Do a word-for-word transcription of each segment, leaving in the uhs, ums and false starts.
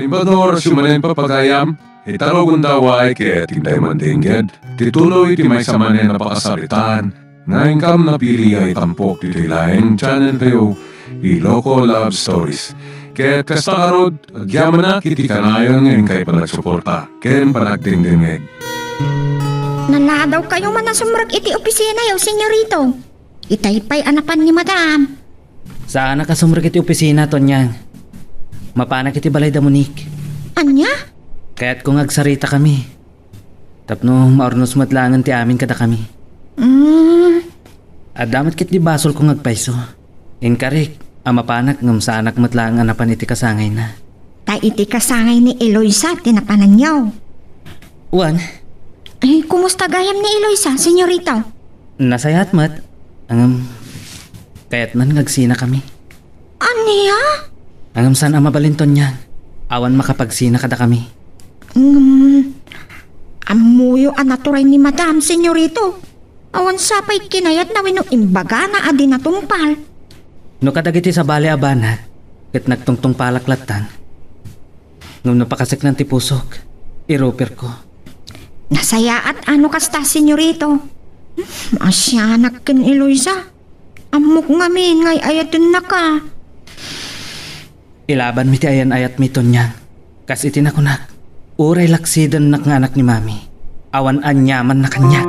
Imbag nga orasyo manen, papagayam, itarugonda way ket intay man ti ingged ti tuloy ti maysa manen a pakasaritaan nga inkam napili a itampok ditoy laeng channel tayo, Iloko Love Stories. Ket kasta ngarud, agyamanak iti kanayon nga inkay panagsuporta ken panagdengdengngeg. Naladaw kayo man a sumrek iti opisinayo, Senyorito. Itay pay a napan ni Madam. Saanak a sumrek iti opisina, Tonyang. Mapanak iti balay da Monique. Ania? Kayatko nga agsarita kami. Tapno maurnos met laengen ti amin kadakami. Mm. Adda met ketdi basolko nga agpayso. Inkarik a mapanak ngem saanak met laeng a napan iti kasangayna. Ta iti kasangay ni Eloisa ti napananyo. Wen. Ay, kumusta gayam ni Eloisa, Senyorito? Nasayaat met. Ngem, kayatnan nga agsinakami. Ania? Ngem saan a mabalin, Tonyang. Awan makapagsina kadakami. Ngem, ammoyo a naturay ni Madam, Senyorito. Awan sa pay kinayatna wenno imbagana a di natungpal. No kadagiti sabali a banag, ket nagtungtungpalak lattan. Ngem no pakaseknan ti pusok, iruperko. Nasayaat a no kasta, Senyorito. Maasianak ken Eloisa. Ammok ngamin nga ay-ayatennaka. Ilabanmi ti ayan-ayatmi, Tonyang. Kas iti nakunak, uray laksidennak nga anak ni Mami, awan aniamanna kaniak.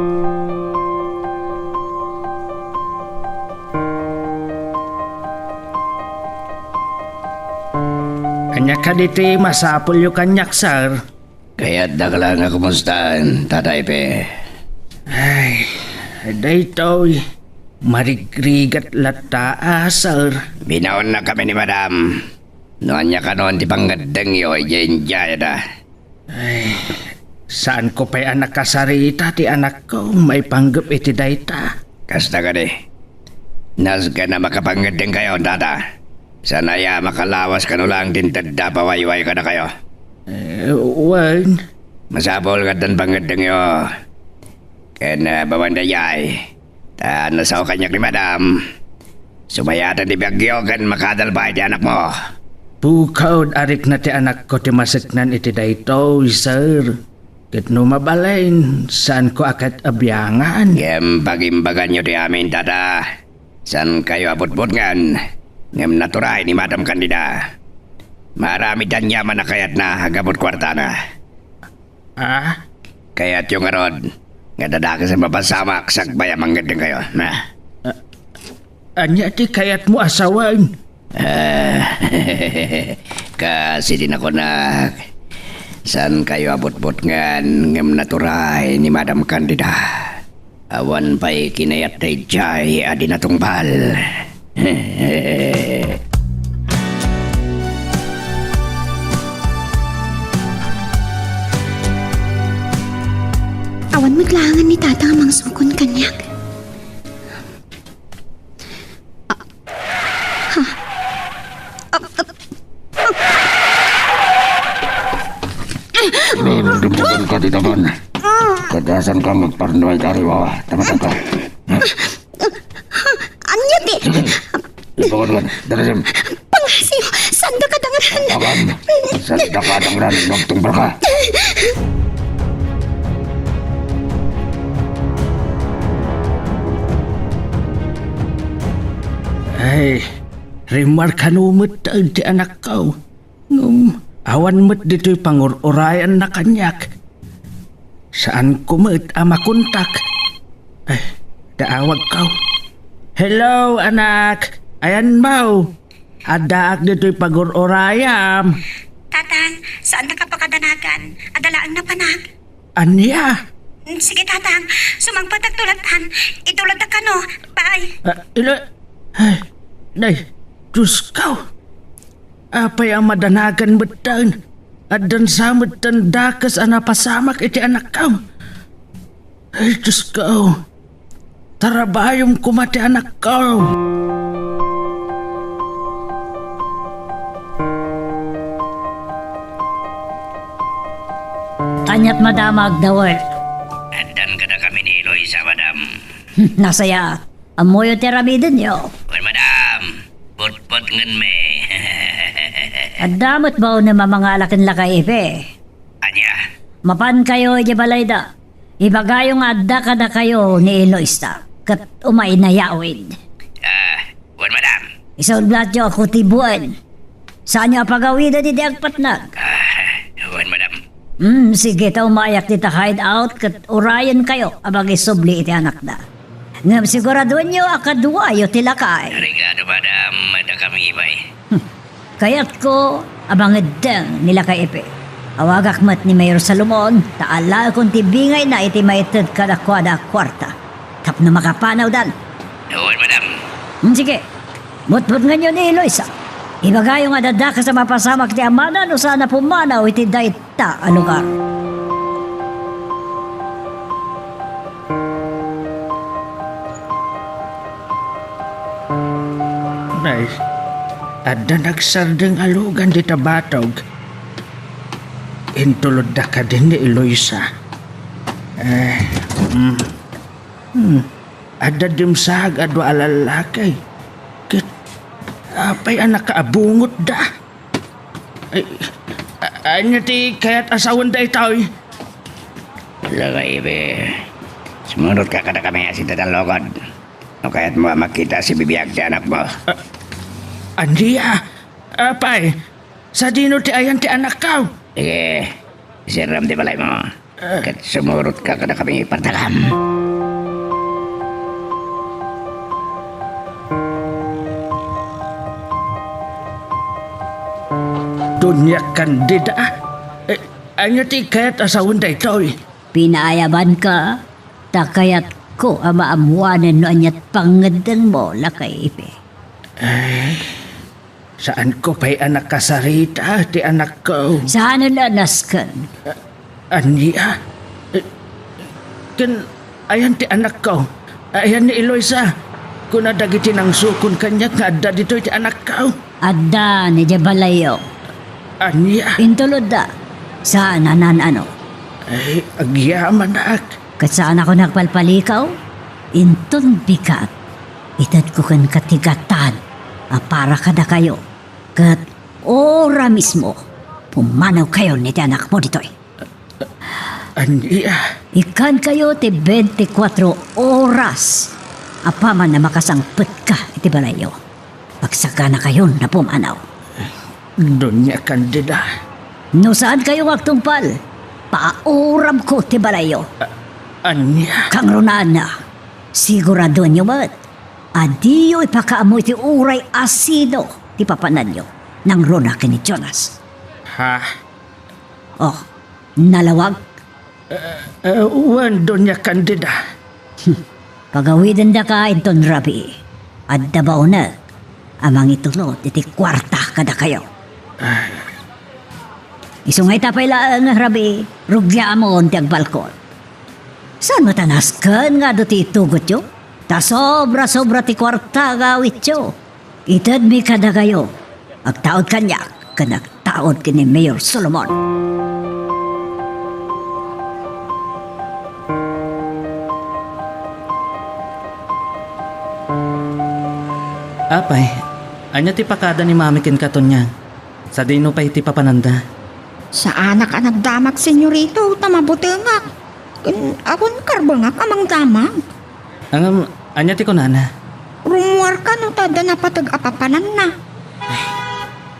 Ania kadi ti masapulyo kaniak, sir? Kayatdak la nga kumustaan, Tatay Pe. Ay, daytoy, marigrigat latta, a, sir. Binaonnakami ni Madam. No ania kanon ti pangngeddengyo idiay Indiada? Ay, saanko pay a nakasarita ti anakko maipanggep iti dayta. Kasta kadi. Nasken a makapangngeddengkayo, Tata. Saan aya a makalawas kano laeng ti intedda a pawayway kadakayo? Eh, wen. Masapul nga addan pangngeddengyo. Ken, ah, babaen daydiay, ta nasao kaniak ni Madam. Sumayaten ti biagyo ken makadal pay ti anakmo. Pukaw a rikna ti anakko ti maseknan iti daytoy, sir. Ket no mabalin, saanko a ket a biangan. Ngem pagimbaganyo ti amin, Tata. Saankayo a butbutngen, ngem naturay ni Madam Candida. Maaramid aniaman a kayatna gapu iti kuartana. Ah? Kayatyo ngarud nga dadakes a mapasamak sakbay a mangngeddengkayo. Na? Ah, ania ti kayatmo a sawen? Ah, kas iti nakunak, saankayo a butbutngen ngem naturay ni Madam Candida. Awan pay kinayat daydiay a di natungpal. Awan met laengen ni Tata a mangsukon kaniak. Ah, ha? Ah, ah, Lulubngan ka ti daman. Kadasan kang agparnuay ka, Riwa. Tama ka. Ania ti? Sige. Ibawan ka. Darasim. Pangasiw, sanda ka dangran. Awan. Sanda ka dangran. Nagtumbal ka. Ay, rimarkano met ti anakko. Ngem, awan met ditoy pangur-urayanna kaniak. Saanko met a makontak. Ay, daawagko. Hello, anak. Ayanmo. Addaak ditoy pangur-urayam. Tatang, saannaka pakadanagan. Adda laeng napanak. Ania? Mm, sige, Tatang. Sumangpet agtulatan. Itulad kano. Bye. Ah, ila-, ay, nay, Diosko. Apay a madanagan metten? Addan sa metten dakes a napasamak iti anakko. Ay, Diosko. Tarabayom koma ti anakko. Aniat madama agdawet? Addan kadakami ni Eloisa, madam. Nasaya. Ammoyo ti aramidenyo. Wen, madam. Putputngenmi. Adda met baonem a mangala ken lakay Ipe. Ania? Mapankayo idiay balayda. Ibagayo nga adda kadakayo ni Eloisa, ket umayna yawid. Ah, wen, madam. Isublatyo a kutibuen. Saanyo a pagawiden idi agpatnag. Ah, wen, madam. Hmm, sige, ta umayak dita hideout ket urayenkayo a mangisubli iti anakda. Ngem siguraduenyo a kaduayo ti lakay. Rigado, madam. Adda kami, bay. Hmm. Kayatko a mangeddeng ni lakay Ipe. Awagak met ni Mayor Salomon, ta alaekon ti bingayna iti maited kadakuada a kuarta tapno makapanawdan. Wen, madam. Hmm, sige. Butbutngenyo ni Eloisa. Ibagayo nga adda dakes a mapasamak ti amana no saan a pumanaw iti dayta a lugar. Nay, adda nagsardeng a lugan dita batog. Intulodda kadi ni Eloisa. Eh, mm. Hmm. Adda dimsaag a dua a lallaki. Ket apay a nakaabungotda? Ay, a-, ania ti kayat a sawen daytoy? Lakay Ipe, sumurotka kadakami a sida ti lugad. No kayatmo a makita a sibibiag ti anakmo. A-, ania? Apay, sadino ti ayan ti anakko? Sige, isirrem ti balaymo. Ah. Ket sumurotka kadakami, partagam. Doña Candida, eh, ania ti kayat a sawen daytoy? Pinaayabanka, ta kayatko a maammoanen no aniat pangngeddengmo, lakay Ipe. Ay. Saanko pay a nakasarita ti anakko. Saanen a nasken? A-, ania? Eh, ken ayan ti anakko? Ayan ni Eloisa? Kuna dagiti nangsukon kaniak nga adda ditoy ti anakko. Adda idiay balayyo. Ania? Intulodda. Saan a naan-ano. Ay, agyamanak. Ket saan a kunak palpalikaw? Inton bigat, itedko kenka ti gatad a para kadakayo, ket ora mismo, pumanawkayon iti anakmo ditoy. Ania? Ikkankayo ti bentikuatro oras apaman a makasangpetka iti balayyo. Agsaganakayon a pumanaw. Doña Candida. No saankayo nga agtungpal, pauramko ti balayyo. A-, ania? Kangrunaanna, siguraduenyo met a diyo ipakaammo iti uray a sino ti papananyo. Nangruna ken ni Jonas. Ha? Oh, nalawag? Eh, eh, wen, Doña Candida. Hmm. Pagawidendaka inton rabii. Adda baonek a mangitulod iti kuarta kadakayo. Ah. Isu nga ita pay laeng, rabii, rugiamon ti agbalkon. Saan met a nasken nga adu ti itugotyo? Ta sobra-sobra ti kuarta nga awityo. Itedmi kadakayo. Agtaud kaniak ken agtaud ken ni Mayor Solomon. Apay, ania ti pakada ni Mami kenka, Tonyang? Sadino pay ti papananda? Saanak a nagdamag, senyorito, ta mabutengak. Ken awan karbengak a mangdamag. Ngem, ania ti kunana? Rummuarka no ta adda napateg a papananna. Ay,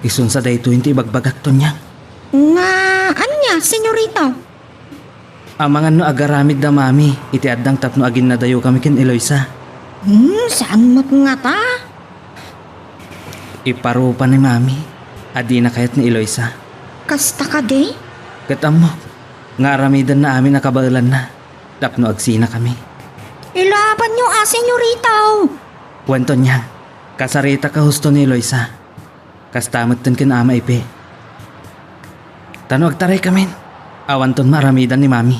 isunsa daytoy ti ibagbagak, Tonyang. Nga ania, senyorito? Amangan no agaramid da Mami iti addang tapno aginnadayokami ken Eloisa. Hmm, saan met ngata? Iparupa ni Mami a dina kayat ni Eloisa. Kasta kadi? Ket ammok nga aramidenna amin a kabaelanna tapno agsinakami. Ilabanyo a, senyorito! Wen, Tonyang, kasaritaka husto ni Eloisa. Kasta metten ken Ama Ipe. Ta no agtaraykamin, awanton maaramidan ni Mami.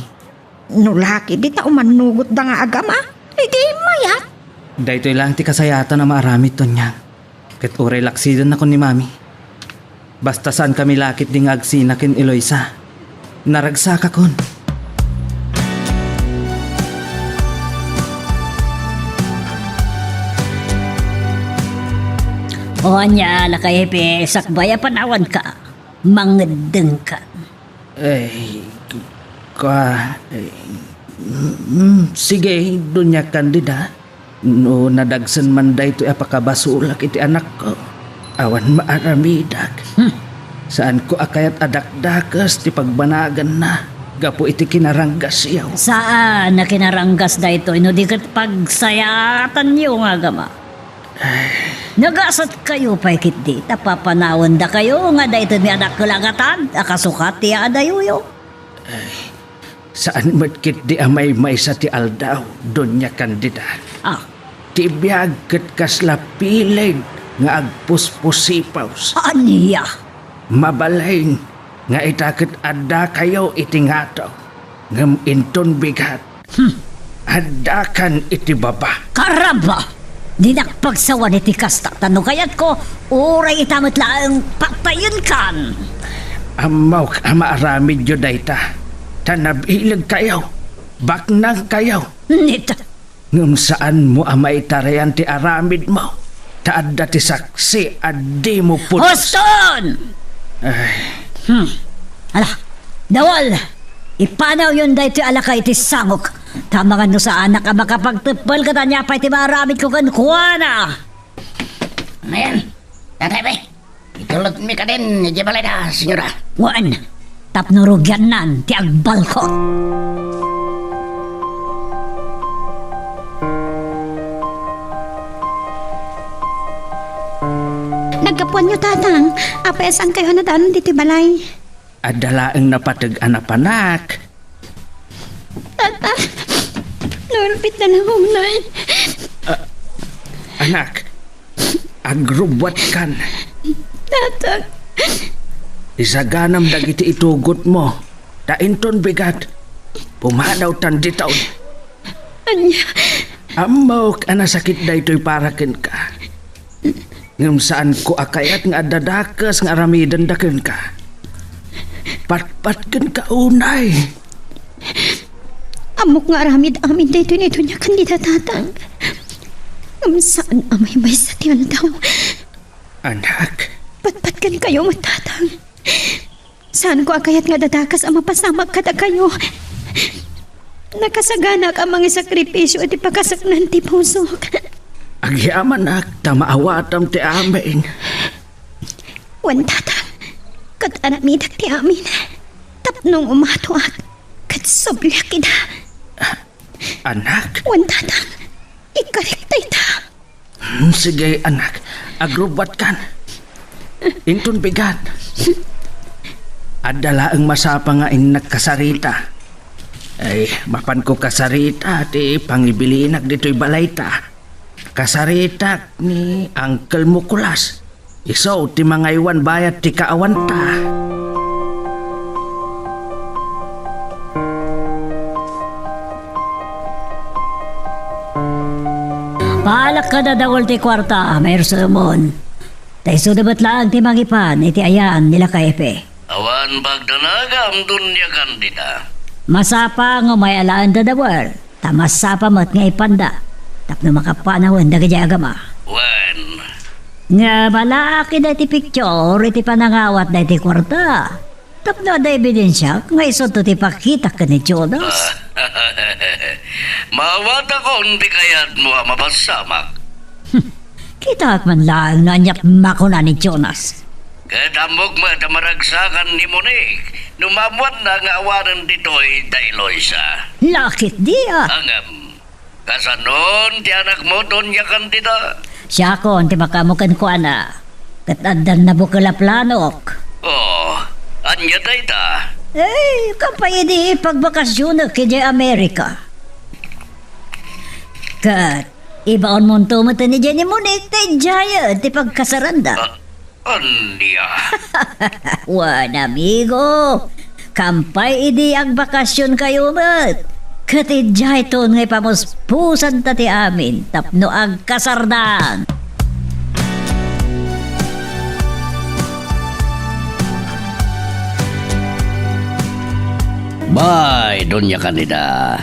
No laki dita umannugotda nga agama, idi mayat. Daytoy laeng ti kasayatan a maaramid, Tonyang. Ket uray laksidenakon ni Mami. Basta saankami la ketdi nga agsina ken Eloisa. Naragsakakon. O ania, Lakay Hepe, sakbay a panawanka, mangeddengkan. Ay, ka, ay, mm, sige, Doña Candida. No nadagsen man daytoy a pakabasolak iti anakko, awan maaramidak. Hmm. Saanko a kayat a dakdakes ti pagbanaganna gapu iti kinaranggasyo. Saan a kinaranggas daytoy no di ket pagsayaatanyo nga agama. Ay. Nagasatkayo pay ketdi ta papanawendakayo nga daytoy met a dakkel a gatad a kasukat ti adayoyo. Ay, saan met ketdi a maymaysa ti aldaw, Doña Candida. Ah. Ti biag ket kasla pileg nga agpuspusipaws. Ania? Mabalin nga ita ket addakayo iti ngato, ngem inton bigat, hmm, addakan iti baba. Karamba! Dinak pagsawan iti kasta, ta no kayatko, uray ita met laeng patayenkan. Ammok a maaramidyo dayta, ta nabilegkayo, baknangkayo. Nit. Ngem saanmo a maitarayan ti aramidmo, ta adda ti saksi a dimo pulos. Huston! Ay. Hmm. Ala, Dawal! Ipanawyon daytoy a laka iti sangok. Ta amangan no saanak a makapagteppel ket ania pay ti maaramidko kenkuana. Ayan, Tatay Bay, itulotmi kadin idiay balayda, senyora. Wen, tapno rugiannan ti agbalkot. Naggapuanyo, Tatang. Apay a saankayo a nadanon ditoy balay? Adda laeng napateg a napanak. Tata, naulpit na lang, unay. Ah, anak, agrubbuatkan. Tata. Isaganam dagiti itugotmo, ta inton bigat, pumanawtan diton. Ania? Ammok a nasakit daytoy para kenka. Ngem saanko a kayat nga adda dakes nga aramidenda kenka. Patpatkenka unay. Ammok nga aramid amin daytoy ni Doña Candida, Tatang. Ngem saan a maymaysa ti aldaw. Anak. Patpatkenkayo met, Tatang. Saanko a kayat nga adda dakes a mapasamak kadakayo. Nakasaganak a mangisakripisio iti pakasaknaan ti pusok. Agyamanak ta maawatam ti amin. Wen, Tatang, ket aramidak ti amin tapno umatoak ket subliak ida. Anak? Wen, Tatang, ikkarik dayta. Hmm, sige, anak. Agrubbuatkan. Inton bigat. Adda laeng masapa nga innak kasarita. Ay, mapanko kasarita ti pangibilinak ditoy balayta. Kasaritak ni Uncle Mukulas. Isu ti mangaywan bayat ti kaawanta. Palak kada dawel ti kuarta, Mayrsemon. Ta isuda met laeng ti mangipan iti ayan ni Lakay Epe. Awan pagdanagam, Doña Candida. Masapa nga umay alaen dadawer, ta masapa met nga ipanda, tapno makapanawen dagidiay agama. Wen. Nga balaak ida iti picture iti panangawat daytoy kuarta. Tapno adda ebidensiak nga isuto ti pakitak ken ni Jonas. Maawatakon ti kayatmo a mapasamak. Kitaak man laeng no aniat makuna ni Jonas. Ket ammok met a maragsakan ni Monique no maammoanna nga awanen ditoy da Eloisa. Lakit dia. Ngem, kasanon ti anakmo, Doña Candida? Siakon ti makaammo kenkuana. Ket addan nabukel a planok. Oh, ania dayta? Eh, kappay idi pagbakasionek idiay Amerika. Ket ibaonmonto met idiay ni Monique ta idiayen ti pagkasaranda. Ah, ania? Wen, amigo, kappay idi agbakasionkayo met. Ket idiayton nga ipamuspusanta ti amin tapno agkasardan. Bay, Doña Candida.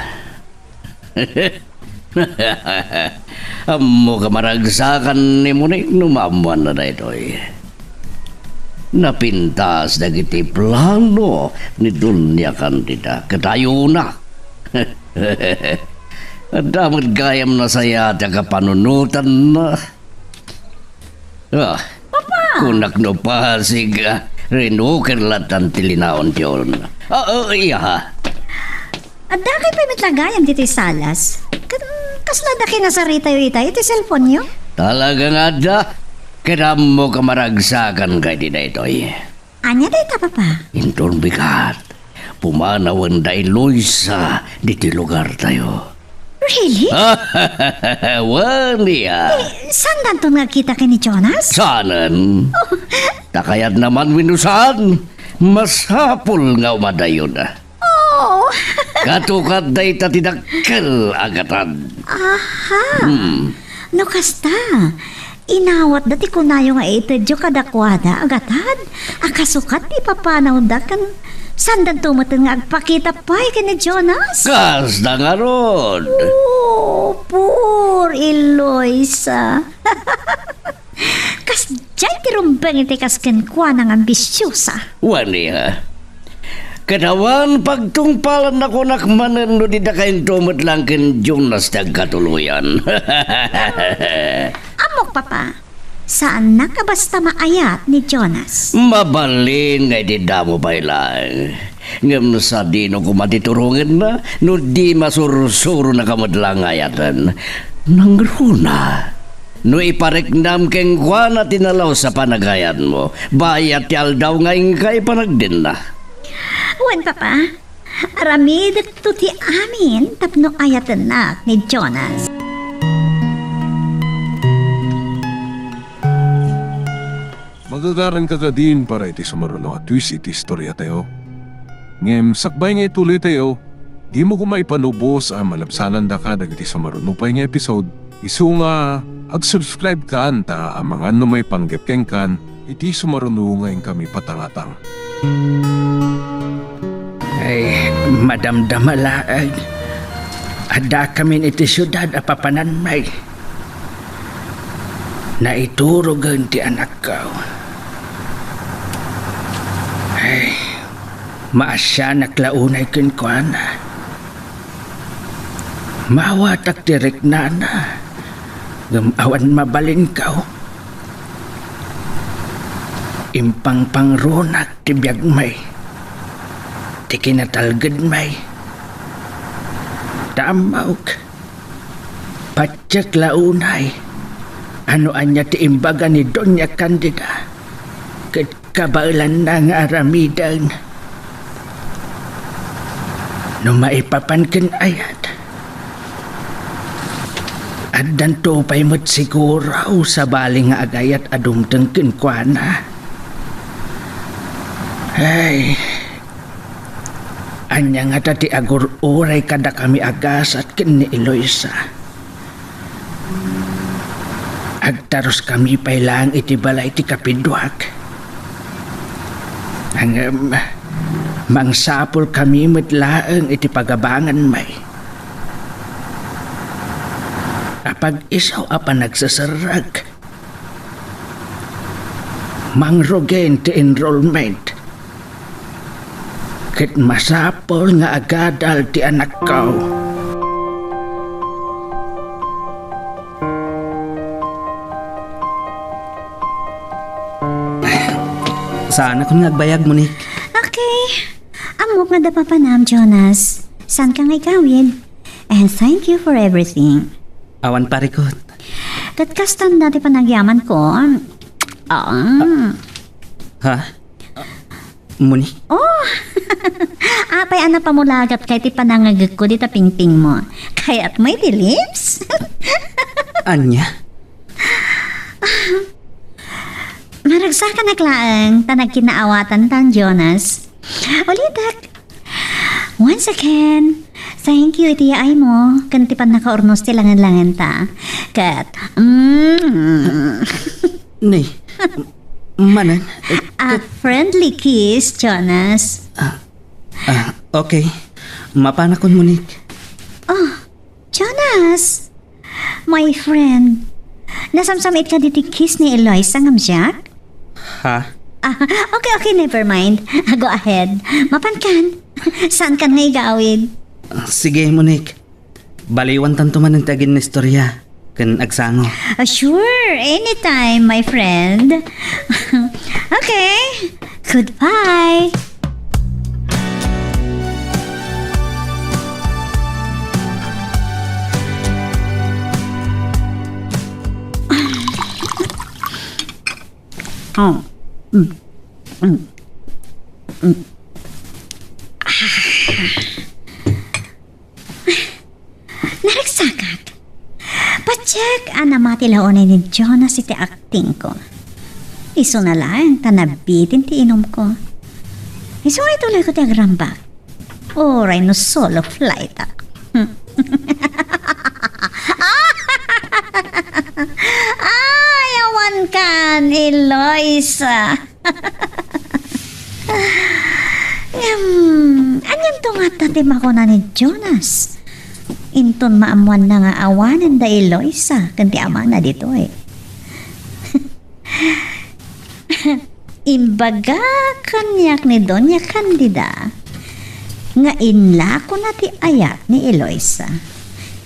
Ammok a maragsakan ni Monique no maammoanna daytoy. Napintas dagiti plano ni Doña Candida ket ayona. Adda met gayam nasayaat a kapanunotanna. Ah, Papa! Kunak no pasig, ah, rinuker latan ti linaon ti ulna. Ah, ah, iya. Adda kay pay met la gayam ditoy salas. Ket, mm, kasla adda kinasaritayo ita iti cellphone-yo? Talaga nga adda. Ket ammok a maragsakan kay ti daytoy. Ania dayta, Papa? Inton bigat, pumanawen da Eloisa ditoy lugartayo. Really? Wen, iya. Eh, saandanton nga agkita ken ni Jonas? Saanen. Oh. Ta kayatna man wenno saan, masapul nga umadayona. Oh. Katukat dayta ti dakkel a gatad. Aha. Hmm. No kasta, inawatda ti kunayo nga itedyo kadakuada a gatad a kasukat ti ipapanawda ken saandanto metten nga agpakita pay ken ni Jonas? Kasta ngarud. Oh, poor Eloisa. Kasdiay ti rumbeng iti kas kenkuana nga ambisiosa. Wen, iya. Ket awan pagtungpalan a kunak manen no dida kayo met laeng ken Jonas ti agkatuloyan. Ammok, Papa. Saannak a basta maayat ni Jonas. Mabalin nga iti damo pay laeng. Ngem sadino koma ti turongenna no di masursurona ka met laeng nga ayaten. Nangruna. No ipariknam kenkuana ti nalaus a panagayatmo, bayat ti aldaw nga inka ipanagdenna. Wen, Papa, aramidekto ti amin tapno ayatennak ni Jonas. Magagaranka kadin para iti sumaruno a twist iti istoriatayo. Ngem sakbay nga ituloytayo, dimo koma ipanubos a malabsanandaka dagiti sumaruno pay nga episode, isu nga ag-subscribe kan ta amangan no maipanggep kenkan iti sumaruno nga inkami patangatang. Ay, madamdama laeng. Addakamin iti siudad a papananmi. Naiturogen ti anakko. Ay, maasianak la unay kenkuana. Maawatak ti riknana, ngem awan mabalinko. Impangpangrunak ti biagmi, ti kinatalgedmi. Ta ammok, patiek la unay a no ania ti imbaga ni Doña Candida ket kabaelanna nga aramiden. No maipapan ken ayat, addanto pay met siguro sabali nga agayat a dumteng kenkuana. Ay, ania ngata ti agur-uray kadakami a gasat ken ni Eloisa? Agtaruskami pay laeng iti balay ti kapiduak. Ngem, mangsapulkami met laeng iti pagabanganmi. Apag-isu a panagseserrek. Mangrugin ti enrollment. Ket masapul nga agadal ti anakko. Saanakon nga agbayag, Monique. Okay. Ammok nga adda papanam, Jonas. Saanka nga igawid. And thank you for everything. Awan parikut. Ket kasta met ti panagyamanko. Ah. Ha? Moni? Oh! Apay a napamulagat kay ti panangagekko dita pingpingmo. Kayatmo iti lips? Ania? Maragsakanak laeng ta nagkinaawatantan, Jonas. Ulitek. Once again, thank you iti yaaymo ken ti pannakaurnos ti langen-langenta. Ket, mm. Ni, manen, eh, a ket friendly kiss, Jonas. Ah, ah, okay. Mapanakon, Monique. Oh, Jonas! My friend, nasamsam itka diti kiss ni Eloisa, ngem Jack? Ha? Ah, okay, okay, never mind. Ah, go ahead. Mapankan. Saan kan nga igawid? Ah, sige, Monique. Baliwantanto manen ti aginnaistorya ken agsango. Ah, sure, anytime, my friend. Okay, goodbye. Oh. Mm. Mm. Mm. Naragsakat. Patiek a namati la unay ni Jonas iti aktingko. Isuna laeng ta nabitin ti inumko. Isu nga ituloyko ti agrambak. Uray no solo flight ak. Ay, awan kan, Eloisa. Ngem, anianto ngata ti makuna ni Jonas? Inton maammoanna nga awanen da Eloisa ken ti amana ditoy. Imbaga kaniak ni Doña Candida nga inlakona ti ayat ni Eloisa.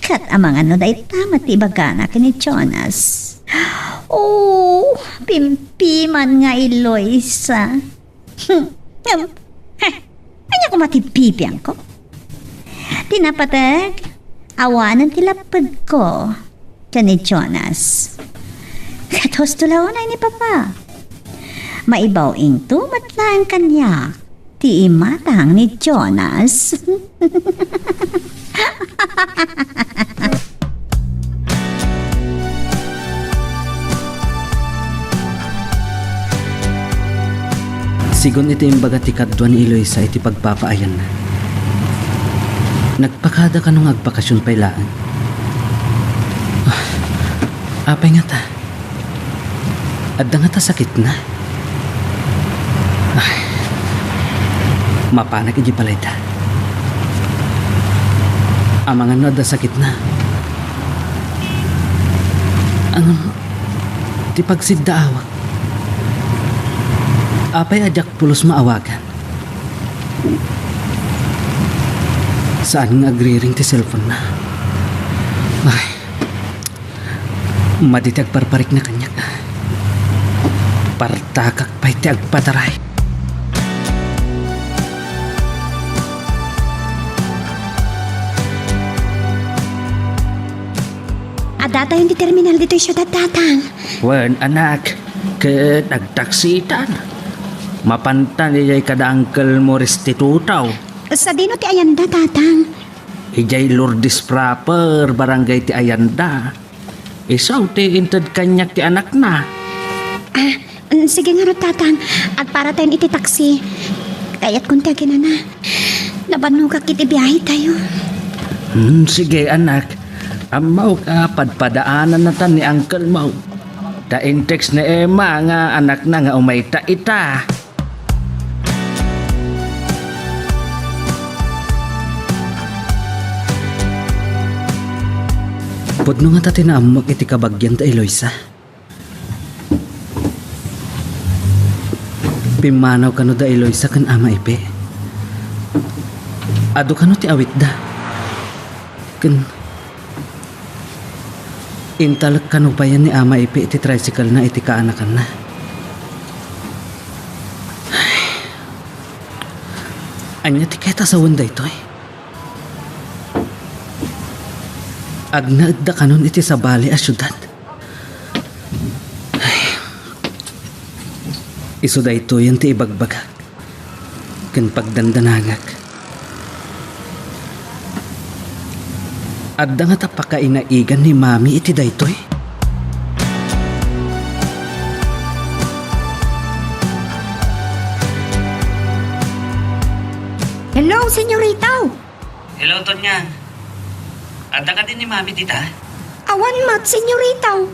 Ket amangan no dayta met ti ibagana ken ni Jonas. Oh, pimpiman nga Eloisa. Ngem, heh, ania koma ti bibiangko? Ti napateg, awanen ti lappedko ken ni Jonas. Ket husto la unay ni Papa. Maibaw into met laeng kaniak ti imatang ni Jonas. Sigun iti imbaga ti kadua ni Eloisa iti pagpapaayanna. Nagpakada kano nga agbakasion pay laeng. Ah, apay ngata? Adda ngata sakitna? Ay, mapanak idiay balayda. Amangan no adda sakitna. Ngem, ti pagsiddaawak. Apay a diak pulos maawagan? Saan nga agriring ti cellphone-na. Ay. Madi ti agparparikna kaniak. Partakak pay ti agpataray. Addatayon ti terminal ditoy siudad, Tatang. Wen, anak, ket agtaksitan. Mapantan idiay kada uncle mo restitutaw. Sadino ti ayanda, Tatang? Idiay Lourdes proper, barangay ti ayanda. Isu ti inted kaniak ti anakna. Ah, mm, sige ngarud, Tatang. Agparatayon iti taksi. Kayatkon ti aginana. Nabannogak iti biahetayo. Hmm, sige, anak. Ammok a padpadaanannata ni uncle mo. Ta in-text ni Emma nga anakna nga umayta ita. Pudno ngata ti naammok iti kabagian da Eloisa. Pimmanaw kano da Eloisa ken Ama Ipe. Adu kano ti awitda. Ken intalek kano payen ni Ama Ipe iti tricycle-na iti kaanakanna. Ania ti ket a sawen daytoy? Agnaedda kanon iti sabali a siudad. Ay. Isu daytoyen ti ibagbagak ken pagdandanangak. Adda ngata pakainaigan ni Mami iti daytoy? Hello, senyorita! Hello, Tonyang. Adda kadi ni Mami dita? Awan met, senyorita.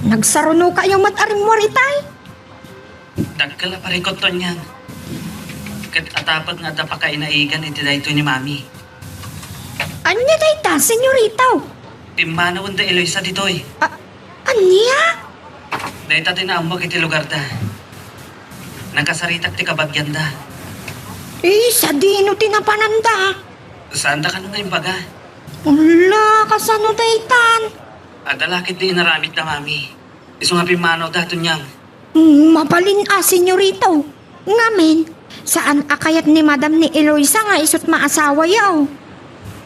Nagsarunokayo met a rimmuar itay? Dakkel a parikut, Tonyang. Ket atapek nga adda pakainaigan iti daytoy ni Mami. Ania dayta, senyorita? Pimmanawen da Eloisa ditoy. A-, ania? Dayta ti naammok iti lugarda. Nakasaritak ti kabagianda. Eh, sadino ti napananda? Saanda kano nga imbaga. Ala, kasano daytan? Adda la ketdi inaramidda, Mami. Isu nga pimmanawda, Tonyang. Mm, mabalin a, senyorito. Ngamin, saan a kayat ni Madam ni Eloisa nga isut' maasawayo?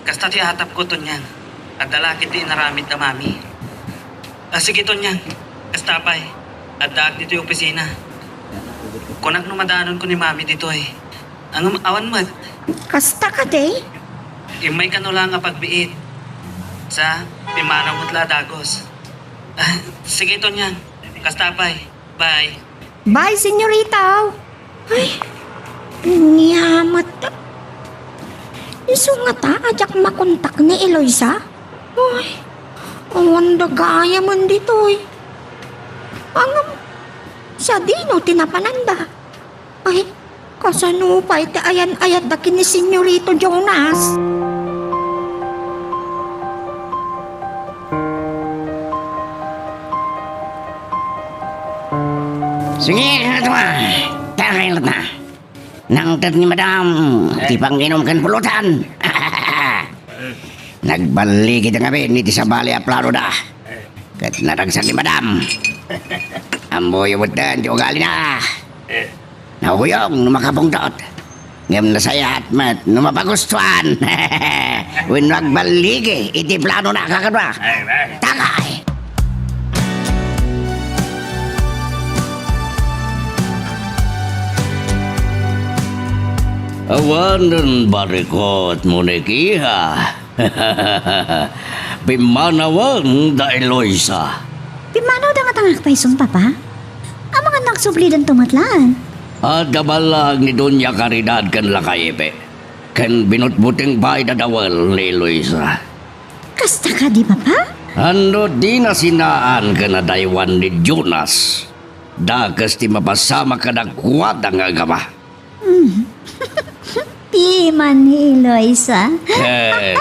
Kasta ti atapko, Tonyang. Adda la ketdi inaramidda, Mami. Ah, sige, Tonyang. Kasta pay. Addaak ditoy opisina. Kunak no madanonko ni Mami ditoy. Ngem awan met. Kasta kadi? Immay kano la nga pagbiit. Sa, pimmanaw met la a dagus. Ah, sige, Tonyang. Kasta pay. Bye. Bye, senyorita. Ay, ania met. Isu ngata a diak makontak ni Eloisa? Ay, awan da gayamen ditoy. Ngem, sadino ti napananda? Ay, kasano pay ti ayan-ayatda ken ni Senyorito Jonas? Sige, ano to, ah? Tara, kayo na. Nangted ni Madam, ti panginom ken pulutan. Nagballigi da ngamin iti sabali a planoda. Ket naragsak ni Madam. Ammoyo met ti ugalina. Nahuyong no makapungtot. Ngem nasayaat met no mapagustuan. Wenno agballigi iti planona, kakadua. Ay, ay. Tagay! Awanen barikot, Monikiha. Pimmanawen da Eloisa. Pimmanawda ngata nga agpayson, Papa? Amangan no agsublidanto met laeng. Adda ballag ni Doña Caridad ken lakay Epe, ken binutbuteng pay da dawel ni Eloisa. Kasta kadi, Papa? Ania ti nasinaan ken adaywan ni Jonas, dakes ti mapasamak kadakuada nga agama. Mm. Piman ni Eloisa. Eh,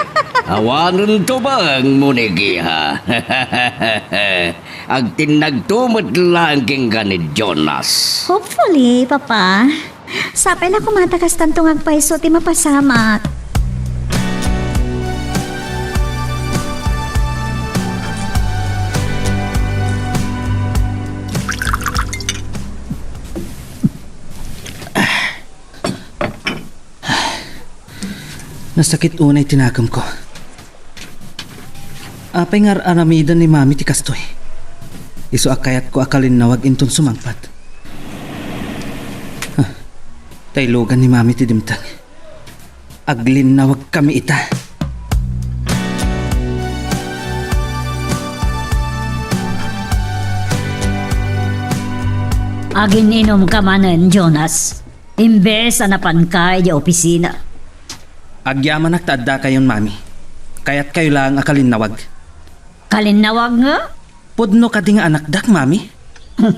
awanen tubeng, Monikiha. Agtinnagto met laeng kenka ni Jonas. Hopefully, Papa. Sapay la koma ta kastanto nga agpayso ti mapasamak. Nasakit unay ti nakemko. Apay nga ar-aramiden ni Mami ti kastoy? Isu a kayatko a kalinnawag inton sumangpet. Ah, taylogan ni Mami ti dimteng. Aglinnawagkami ita. Agin-inumka manen, Jonas. Imbes a napanka idiay opisina. Agyamanak ta addakayon, Mami. Kayatkayo laeng a kalinnawag. Kalinnawag nga? Pudno kadi nga anakdak, Mami? Hmm.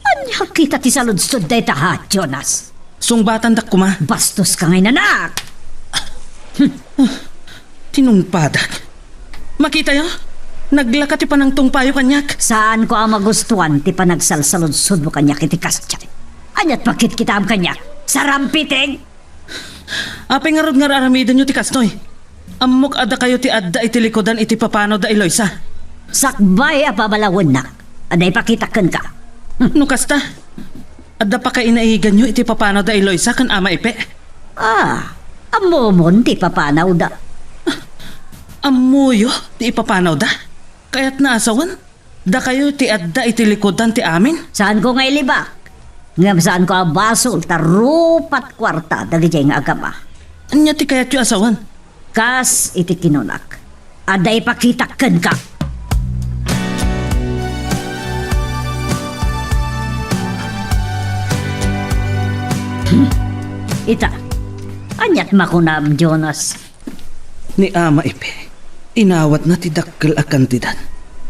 Ania kita ti saludsod dayta, ha, Jonas? Sungbatandak koma. Bastoska nga inanak! Tinungpadak. Makitayo? Naglaka ti panangtungpayo kaniak. Saanko a magustuan ti panagsalsaludsodmo kaniak iti kasdiay. Aniat pakitkitaem kaniak? Sarampiting! Apay ngarud nga ar-aramidenyo ti kastoy? Ammok a dakayo ti adda iti likudan iti papanaw da Eloisa. Sakbay a pabalawennak, adda ipakitak kenka. No kasta, adda pakainaiganyo iti papanaw da Eloisa ken Ama Epe? Ah, ammomon ti papanawda. Ammoyo ti ipapanawda? Kayatna a sawen, dakayo ti adda iti likudan ti amin? Saanko nga ilibak, ngem saanko a basol ta rupat kuarta dagidiay nga agama. Ania ti kayatyo a sawen? Kas iti kinunak, adda ipakitak kenka. Hmm. Ita, aniat makunam, Jonas? Ni Ama Epe, inawatna ti dakkel a kantidad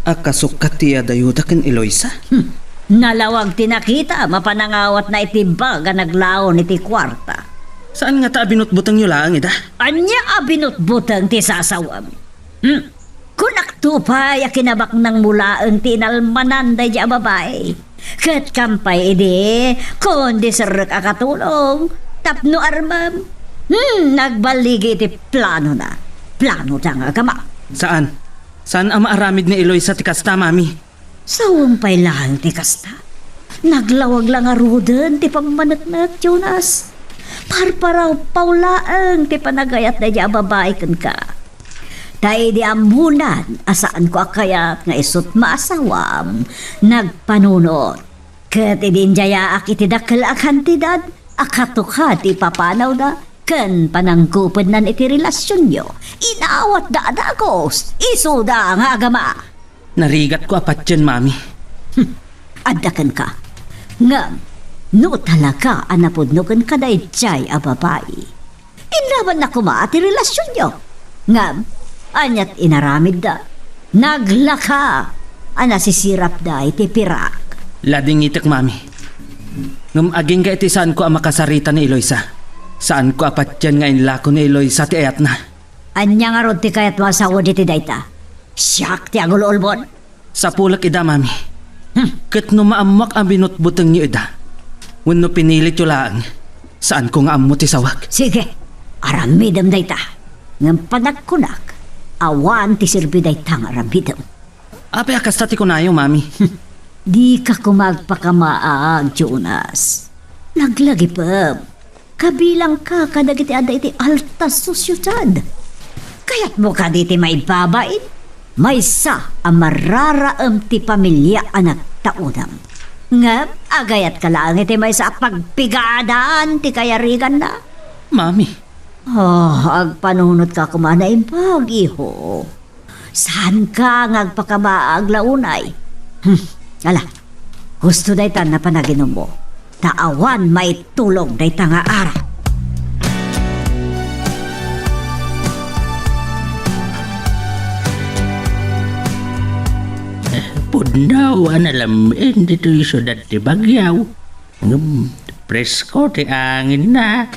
a kasukat ti iyadayoda ken Eloisa. Hmm. Nalawag ti nakita, mapan nangawatna iti bag a naglaon iti kuarta. Saan ngata a binutbutengyo laeng ida? Ania a binutbuteng ti sasawem? Hmm. Kunakto pay a kinabaknangmo laeng ti inalmanan daydi a babai. Ket kampay idi, kundi serrek a katulong, tapno armem. Hmm, nagballigi iti planona. Planoda nga agama. Saan? Saan a maaramid ni Eloisa ti kasta, Mami? Sawem pay laeng ti kasta. Naglawag la ngaruden ti pammaneknek, Jonas. Parparawpaw laeng ti panagayat daydi a babai kenka. Ta idi ammonan a saanko a kayat nga isut' maasawam, nagpanunot. Ket idi indiayaak iti dakkel a kantidad a katukad ti ipapanawda ken panangkupednan iti relasionyo, inawatda a dagus, isuda nga agama. Narigatko a patien, Mami. Hmm. Adda kenka. Ngem, no talaga a napudno kenka daydiay a babai, inlabanna koma ti relasionyo. Ngem, aniat inaramidda? Naglaka a nasisirapda iti pirak. Ladingitek, Mami. Ngem agingga iti saanko a makasarita ni Eloisa. Saanko a patien nga inlako ni Eloisa ti ayatna. Ania ngarud ti kayatmo a sawen iti dayta? Siak ti agul-ulbod? Sapulek ida, Mami. Hmm. Ket no maammoak a binutbutengyo ida, wenno pinilityo laeng, saanko nga ammo ti sawek. Sige, aramidem dayta. Ngem panagkunak, awan ti serbi dayta nga aramidem. Apay a kasta ti kunayo, Mami? Dika koma agpakamaag, Jonas. Naglagipem. Kabilangka kadagiti adda iti alta sociedad. Kayatmo kadi ti maibabain? Maysa a mararaem ti pamilia a nagtaudam. Ngem agayatka laeng iti maysa a pagpigadan ti kayariganna. Mami. Oh, agpanunotka koma naimbag, iho. Saanka nga agpakamaag la unay? Hmm, ala, husto dayta a panaginummo. Ta awan maitulong dayta nga arak. Pudno a nalam-en ditoy siudad ti Baguio. Ngem, presko ti anginna.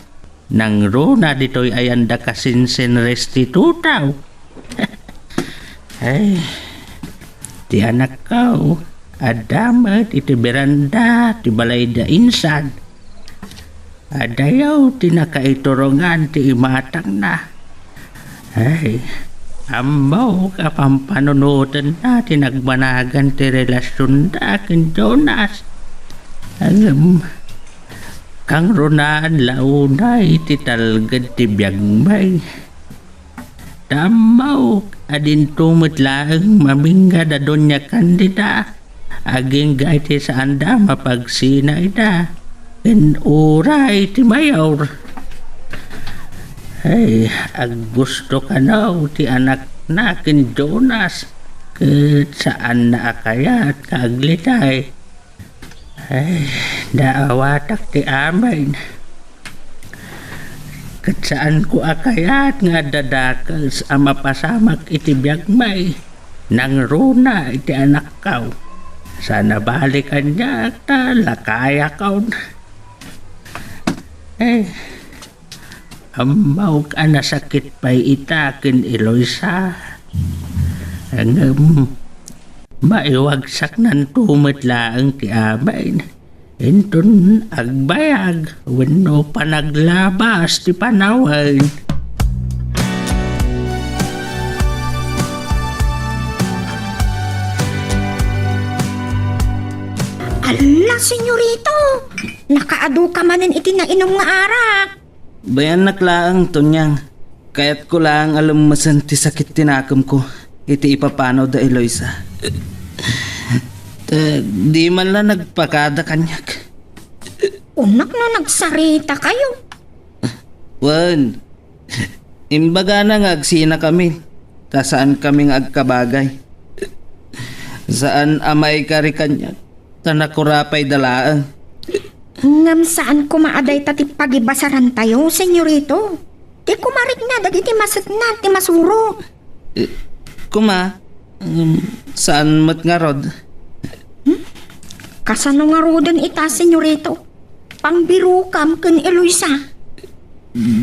Nangruna ditoy ayan da kasinsin restitutaw. Ay, ti anakko, adda met iti beranda ti balayda insan. Adayo ti nakaiturongan ti imatangna. Ay, ammok a pampanunotenna ti nagbanagan ti relasionda ken Jonas. Ngem, kangrunaan la unay ti talged ti biagmi. Ta ammok a dinto met laeng mamingga da Doña Candida, agingga iti saanda a mapagsina ida ken uray ti mayor. Ay, aggusto kano ti anakna ken Jonas, ket saanna a kayat nga aglitay. Ay, naawatak ti amin. Ket saanko a kayat nga adda dakes a mapasamak iti biagmi. Nangruna iti anakko. Saan a bali kaniak ta lakayakon. Eh, Ammok a nasakit pay ita ken Eloisa. Ngem, maiwagsaknanto met laeng ti amin. Inton agbayag wenno panaglabas ti panawen. Alla, senyorito! Nakaadu ka manen iti nainum nga arak. Bayannak laeng, Tonyang. Kayatko laeng a lemmesen ti sakit ti nakemko iti ipapanaw da Eloisa. Ta di man la nagpakada kaniak. Unak no nagsarita kayo. Wen, imbagana nga agsinakami, ta saan kami nga agkabagay. Saan a maikari kaniak, ta nakurapay da laeng. Ngem saan koma a dayta ti pagibasarantayo, senyorito. Ti kumarikna dagiti masetna ti masuro. Eh, kuma, um, saan met ngarud? Hmm? Kasano ngaruden ita, senyorito? Pangbirokam ken Eloisa.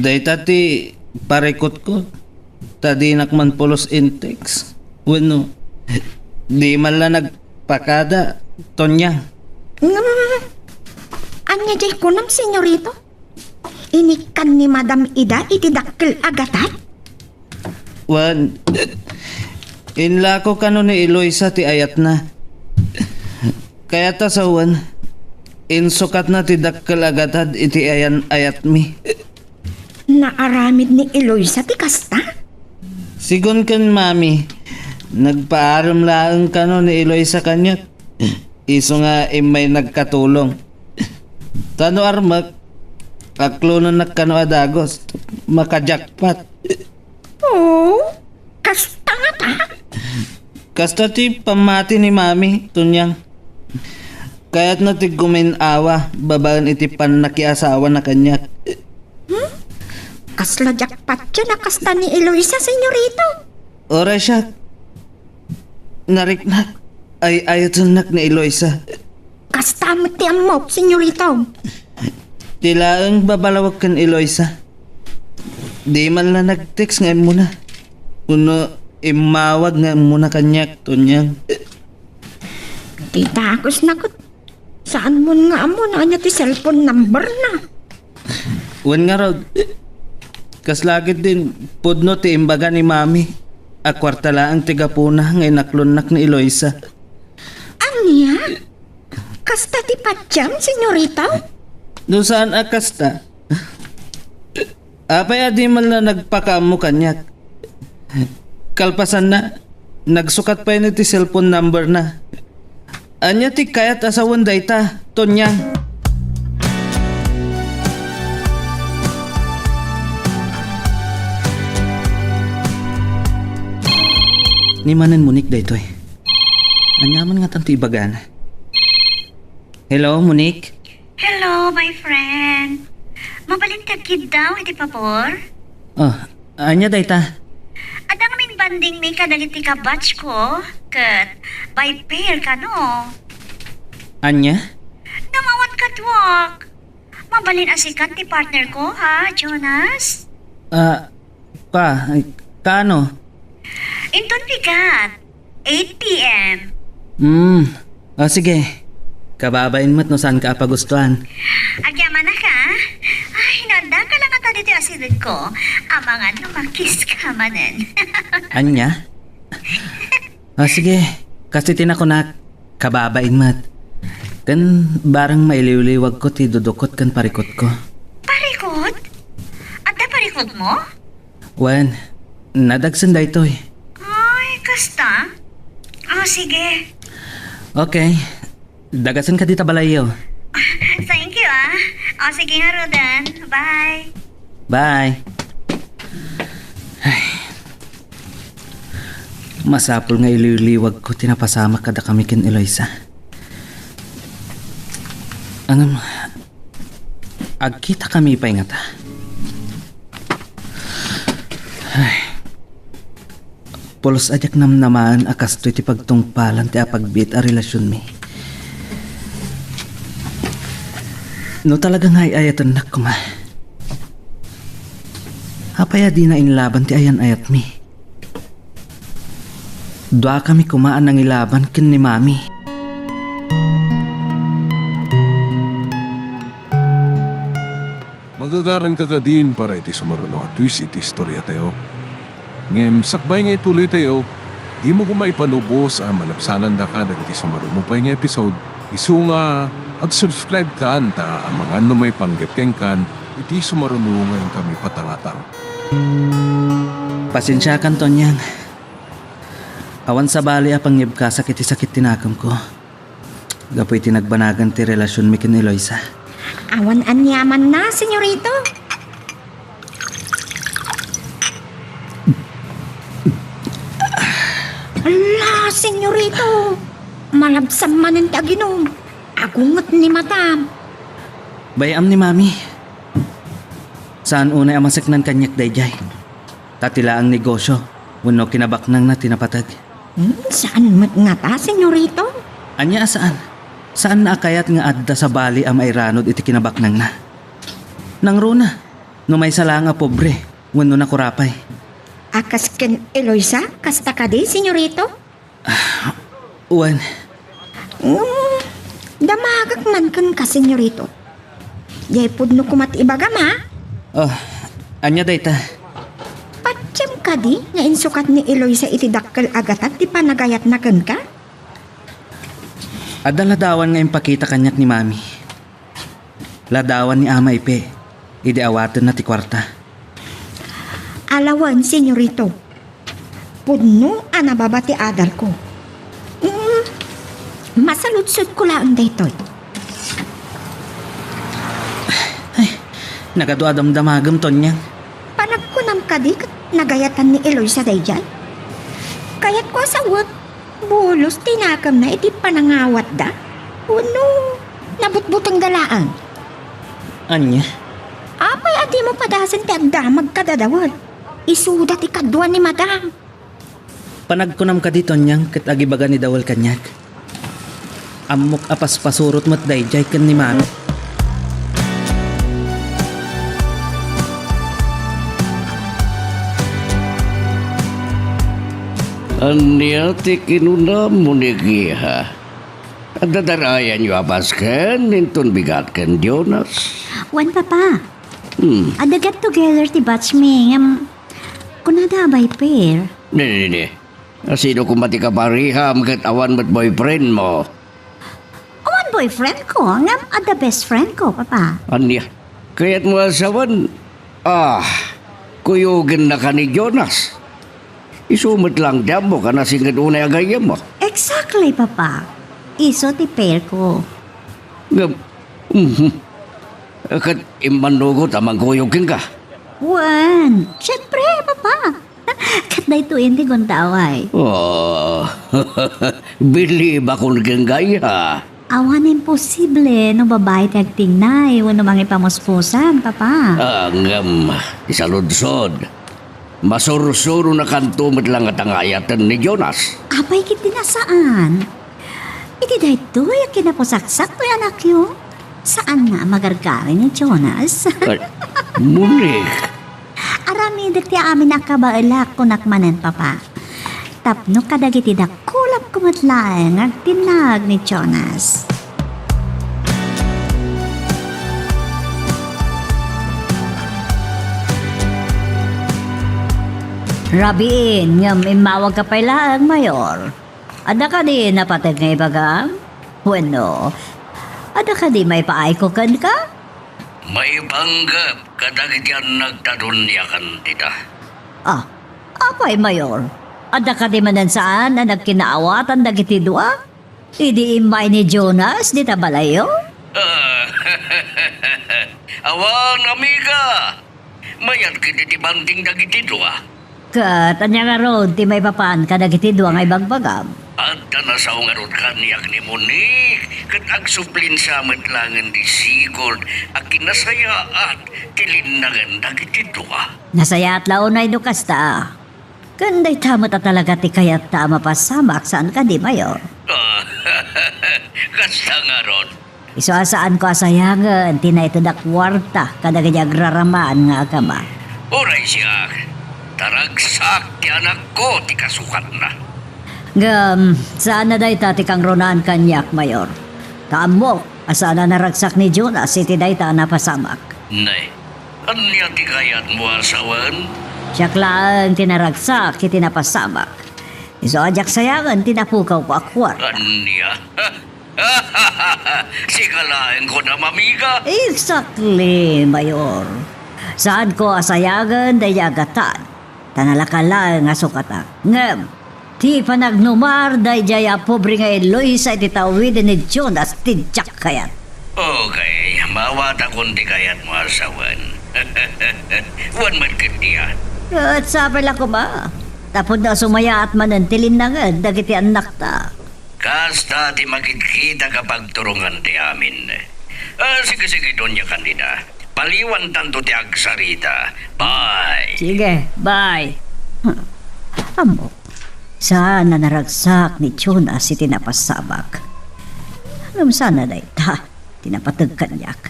Dayta ti parikutko, ta dinak man pulos in text. Wenno, di man la nagpakada, Tonyang? Ngem, ania diay kunam, senyorito? Inikkan ni Madam Ida iti dakkel a gatad? Wen, inlako kano ni Eloisa ti ayatna. Kayat a sawen, insukatna ti dakkel a gatad iti ayan-ayatmi. Naaramid ni Eloisa ti kasta? Sigun ken Mami, nagpaarem laeng kano ni Eloisa kaniak. Isu nga immay nagkatulong. Ta no armek, aklonennak kano a dagus. Maka-jackpot. Oh, kasta ngata? Kasta ti pammati ni Mami, Tonyang. Kayatna ti gumin-awa babaen iti pannakiasawana kaniak. Hmm? Kasla jackpot yan a kasta ni Eloisa, senyorito. Uray siak. Nariknak. Ay-ayatennak ni Eloisa. Kasta met ti ammok, senyorito. Ti laeng babalawek ken Eloisa. Di man la nag-text nga immuna. Wenno immawag nga immuna kaniak, Tonyang. Ti dagus na ket, saan mon nga ammo no ania ti cellphone number na. Wen ngarud, kasla ketdin pudno ti imbaga ni Mami a kuarta laeng ti gapuna nga inaklonnak ni Eloisa. Ania? Kasta ti patiam, senyorito? No saan a kasta, apay a di man la nagpakaammo kaniak? Kalpasanna, nagsukat pay ni ti cellphone number na. Ania ti kayat a sawen dayta, Tonyang? Ni manen Monique daytoy. Ania man ngatan ti ibagana? Hello, Monique? Hello, my friend. Mabalin ti agkiddaw iti pabor? Oh, ania dayta? Adda ngamin bonding mi kadagiti kabatch ko, ket by pair kano. Ania? Ngem awan kaduak. Mabalin a sikan ti partner ko, ha, Jonas? Ah, Pa, ay, kaano? Inton bigat, eight p m. Hmm. O, sige. Kababain met no saanka a pagustuan. Agyamanak, a. Ay, no addaka la ngata ditoy asidegko, amangan no makiss ka manen. Ania? O, sige. Kas iti nakunak, kababain met. Ken bareng mailiwliwagko ti dudukot ken parikutko. Parikut? Adda parikutmo? Wen, nadagsen daytoy. Ay, kasta? O, sige. Okay. Dagasenka dita balayyo. Thank you, a. O, sige ngaruden. Bye. Bye. Ay. Masapul nga iliwliwagko ti napasamak kadakami ken Eloisa. Ngem, agkitakami pay ngata. Ay. Pulos a diak namnamaen a kastoy ti pagtungpalan ti apagbiit a relasionmi. No talaga nga ay-ayatennak koma, apay a dina inlaban ti ayan-ayatmi? Duakami koma a nangilaban ken ni Mami. Magagaranka kadin para iti sumaruno a twist iti istoriatayo. Ngem sakbay nga ituloytayo, dimo koma ipanubos a malabsanandaka dagiti sumaruno pay nga episode. Isu nga, ag-subscribe kan ta amangan no maipanggep kenkan iti sumaruno nga inkami patangatang. Pasensiakan, Tonyang. Awan sabali a pangyebkasak iti sakit ti nakemko gapu iti nagbanagan ti relasionmi ken Eloisa. Awan aniamanna, senyorito. Ala, senyorito! Malabsan manen ti aginum. Agunget ni madam. Bay-am ni Mami. Saan unay a maseknan kaniak daydiay. Ta ti laeng negosyo wenno kinabaknangna ti napateg. Hmm, saan met ngata, senyorito? Ania a saan? Saanna a kayat nga adda sabali a mairanud iti kinabaknangna. Nangruna, no maysa laeng a pobre wenno nakurapay. A kas ken Eloisa, kasta kadi, senyorito? Wen. Mm, damagek man kenka, senyorito. Diay pudno koma ti ibagam, ha? Oh, ania dayta? Patiem kadi nga insukat ni Eloisa iti dakkel a gatad ti panagayatna kenka? Adda ladawan nga impakita kaniak ni Mami. Ladawan ni Ama Ipe idi awatenna ti kuarta. Alawen, senyorito. Pudno a nababa ti adalko. Mm, masaludsodko laeng daytoy. Ay, nagadu a damdamagem, Tonyang. Panagkunam kadi ket nagayatan ni Eloisa daydiay? Kayatko a sawen, bulos ti nakemna iti panangawatda? Wenno, nabutbutengda laeng? Ania? Apay a dimo padasen ti agdamag kadadawen? Isuda ti kadua ni Madam. Panagkunam kadi, Tonyang, ket agibaga ni Dawel kaniak? Ammok a paspasurot met daydiay ken ni Mami. Ania ti kinunam, Monique, iha? Adda darayanyo a basken inton bigat ken Jonas? Wen, Papa. Hmm. Adda get together ti batch mi, ngem kunada a bay pair. Ni, ni, ni. Asino koma ti kapariham ket awan met boyfriend mo? Awan boyfriend ko, ngem adda best friend ko, Papa. Ania? Kayatmo a sawen? Ah, kuyogennaka ni Jonas. Isu met lang ti ammok a nasinged unay a gayyemmo. Exactly, Papa. Isu ti pair ko. Ngem, mhm. Ket immannugot a mangkuyog kenka? Wen, siempre, Papa. Ket daytoyen ti gundaway. Oh, bilibakon kenka, iha. Awan imposible no babai ti agtignay wenno mangipamuspusan, Papa. Ah, ngem, ti saludsod, masursuronakanto met lang a tangayaten ni Jonas. Apay ket di nasaan? Iti daytoy a kinapusaksak toy anakyo, saanna a magargari ni Jonas. Ay, Monique. Aramidek ti amin a kabaelak, kunak manen, Papa. Tapno kadagiti dakulak ko met laeng nga agtinnag ni Jonas. Rabiin, ngem immawagka pay laeng, Mayor. Adda kadi napateg nga ibagam? Wenno, adda kadi maipaayko kenka? Maipanggep kadagiti annakta duniakan dita. Ah, apay, Mayor? Adda kadi manen saan a nagkinaawatan dagiti dua? Idi immay ni Jonas dita balayyo? Ah, awan, amiga. Mayat ket iti banding dagiti dua. Ket ania ngarud ti maipapan kadagiti dua nga ibagbagam? Adda nasao ngarud kaniak ni Monique, ket agsublinsa met laengen ti sigud a kinasayaat ti linnangen dagiti dua. Nasayaat la unay no kasta. Ken dayta met a talaga ti kayatta a mapasamak, saan kadi, Mayor? Kasta ngarud. Isu a saanko a sayangen ti naited a kuarta kadagiti agraraman nga agama. Uray siak, ta ragsak ti anakko ti kasukatna. Ngem, saan a dayta ti kangrunaan kaniak, Mayor. Ta ammok a saan a naragsak ni Jonas iti dayta a napasamak. Nay, ania ti kayatmo a sawen? Siak laeng ti naragsak iti napasamak. Isu a diak sayangen ti napukawko a kuarta. Ania? Sika laeng kunam, amiga? Exactly, Mayor. Saanko a sayangen daydiay a gatad, ta nalaka laeng a sukatak. Ngem, ti panagnumar daydiay a pobre nga Eloisa iti tawiden ni Jonas ti diak kayat. Okay, maawatakon ti kayatmo a sawen. Wen met ket diay. Ket sapay la koma, tapno sumayaat manen ti linnangen dagiti annakta. Kasta ti makitkitak a pagturongan ti amin. Ah, sige, sige, Doña Candida. Paliwantanto ti agsarita. Bye! Sige, bye. Ammok, saan a naragsak ni Jonas iti napasamak. Ngem saan a dayta ti napateg kaniak.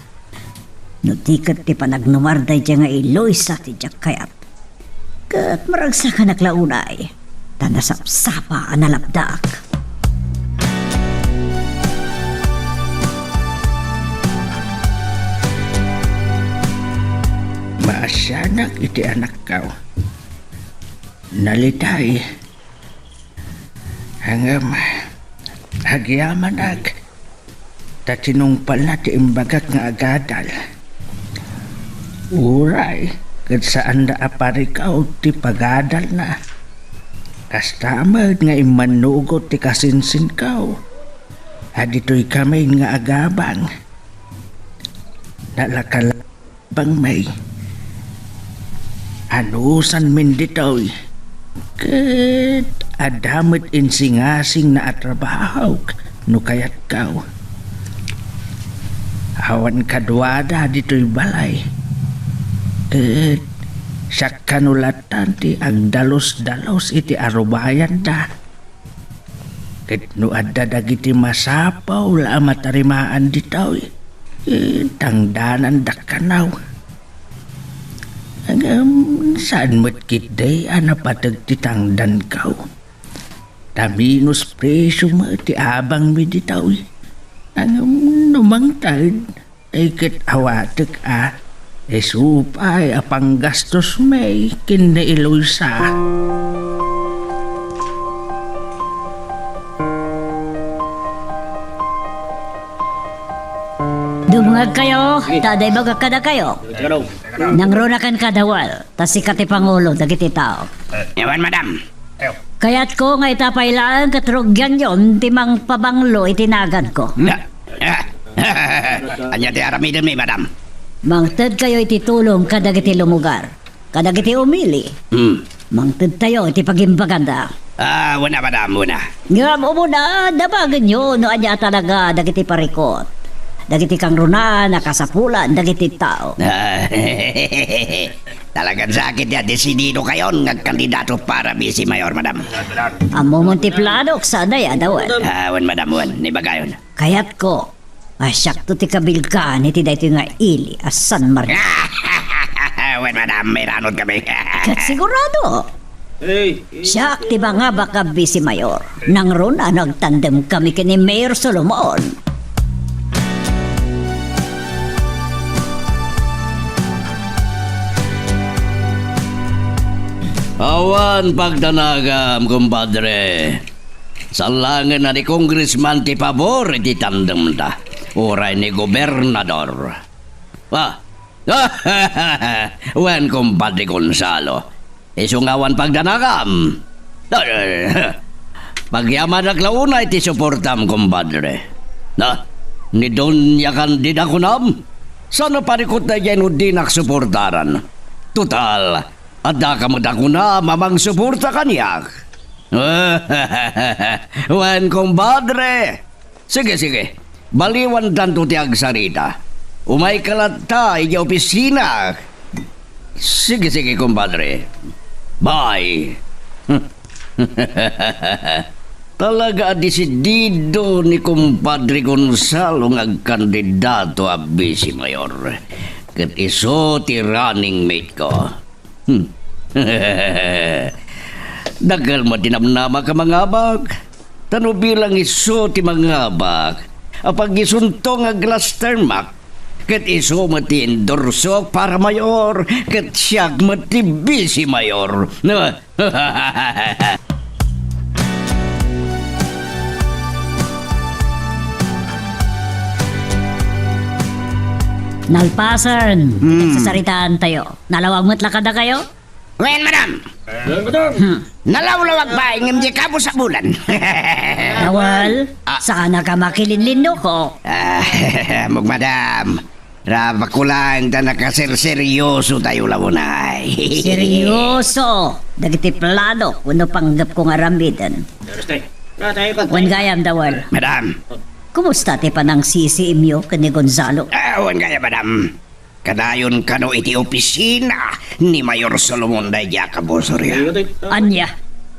No di ket ti panagnumar daydiay nga Eloisa ti diak kayat. ket maragsakanak la unay, ta nasapsapa a nalapdak. Maasianak iti anakko. Nalitay. Ngem, agyamanak, ta tinungpalna ti imbagak nga agadal. Uray, ket saanda a parikaw ti pagadalna. Kasta met nga immannugot ti kasinsinko, a ditoy kami nga agabang. Nalakal- Bangmay. Anusanmin ditoy. Ket adda met insingasingna a trabahok no kayatko. Awan kaduada ditoy balay. Ket siak kano latan ti agdalus-dalus iti arubayanda. Ket no adda dagiti masapul a matarimaan ditoy, eh, tangdanandak kano. Ngem saan met ketdi a napateg ti tangdanko. Ta minus presyo met ti abangmi ditoy. Ngem no mangted, Ay ket awatek a, isu pay a panggastosmi ken ni Eloisa. Dumngegkayo, ta adda ibagak kadakayo. Nangruna kenka, Dawal, ta sika ti pangulo dagiti tao. Awan, madam. Kayatko nga ita pay laeng ket rugianyon ti mangpabanglo iti naganko. Ania ti aramidenmi, madam? Mangtedkayo iti tulong kadagiti lumugar, kadagiti umili. Hmm. Mangtedtayo iti pagimbaganda. Ah, wen a, madam, wen a. Ngem umuna, dabagenyo no ania talaga dagiti parikut, dagiti kangrunaan a kasapulan dagiti tao. Talagan sakit ya desididokayon nga agkandidato para vice mayor, madam. Ammomon ti planok, saan a, Dawal? Ah, wen, madam, wen. Ibagayon. Kayatko a siakto ti kabilkan iti daytoy nga ili a San Martin. Wen, madam, mairanod kami. Ket sigurado. Siak ti mangabak a vice mayor. Nangruna no agtandem kami ken ni Mayor Solomon. Awan pagdanagam, kumpadre. Saan laengen a ni Congressman ti pabor iti tandemda, uray ni Gobernador. Ah, wen, kumpadre Gonzalo, isu nga awan pagdanagam. Pagyamanak la unay ti suportam, kumpadre. Na, ni Doña Candida kunam, saan a parikut daydiay no dinak suportaran? Total, addaka met a kunam a mangsuporta kaniak. Wen, kumpadre. Sige, sige. Baliwandanto ti agsarita. Umayka latta idiay opisina. Sige, sige, kumpadre. Bye. Talaga a desidido ni kumpadre Gonzalo nga agkandidato a vice mayor. Ket isu ti running mate ko. Hmm. Dakkel met ti namnamak a mangabak. Ta no bilang isu ti mangabak, apag-isunto nga glass termak, ket isu met ti endorsok para mayor, ket siak met ti vice mayor. Nalpasen, hmm, nagsasaritaantayo. Nalawag met la kadakayo? Wen, madam. Wen, madam. Hmm. Nalawlawag pay ngem diay kabusabulan. Dawal, ah, saanka makilinlinno ko. Ah, ammok, madam. Rabak ko lang ta nakaserseryoso tayo la unay. Seryoso dagiti plano wenno panggepko nga aramiden. Wen gayam, Dawal. Madam. Kumusta ti panangsisiimyo ken ni Gonzalo? Ah, wen gayam, madam. Kadayon kano iti opisina ni Mayor Solomon daydiay a kabusoryo. Ania?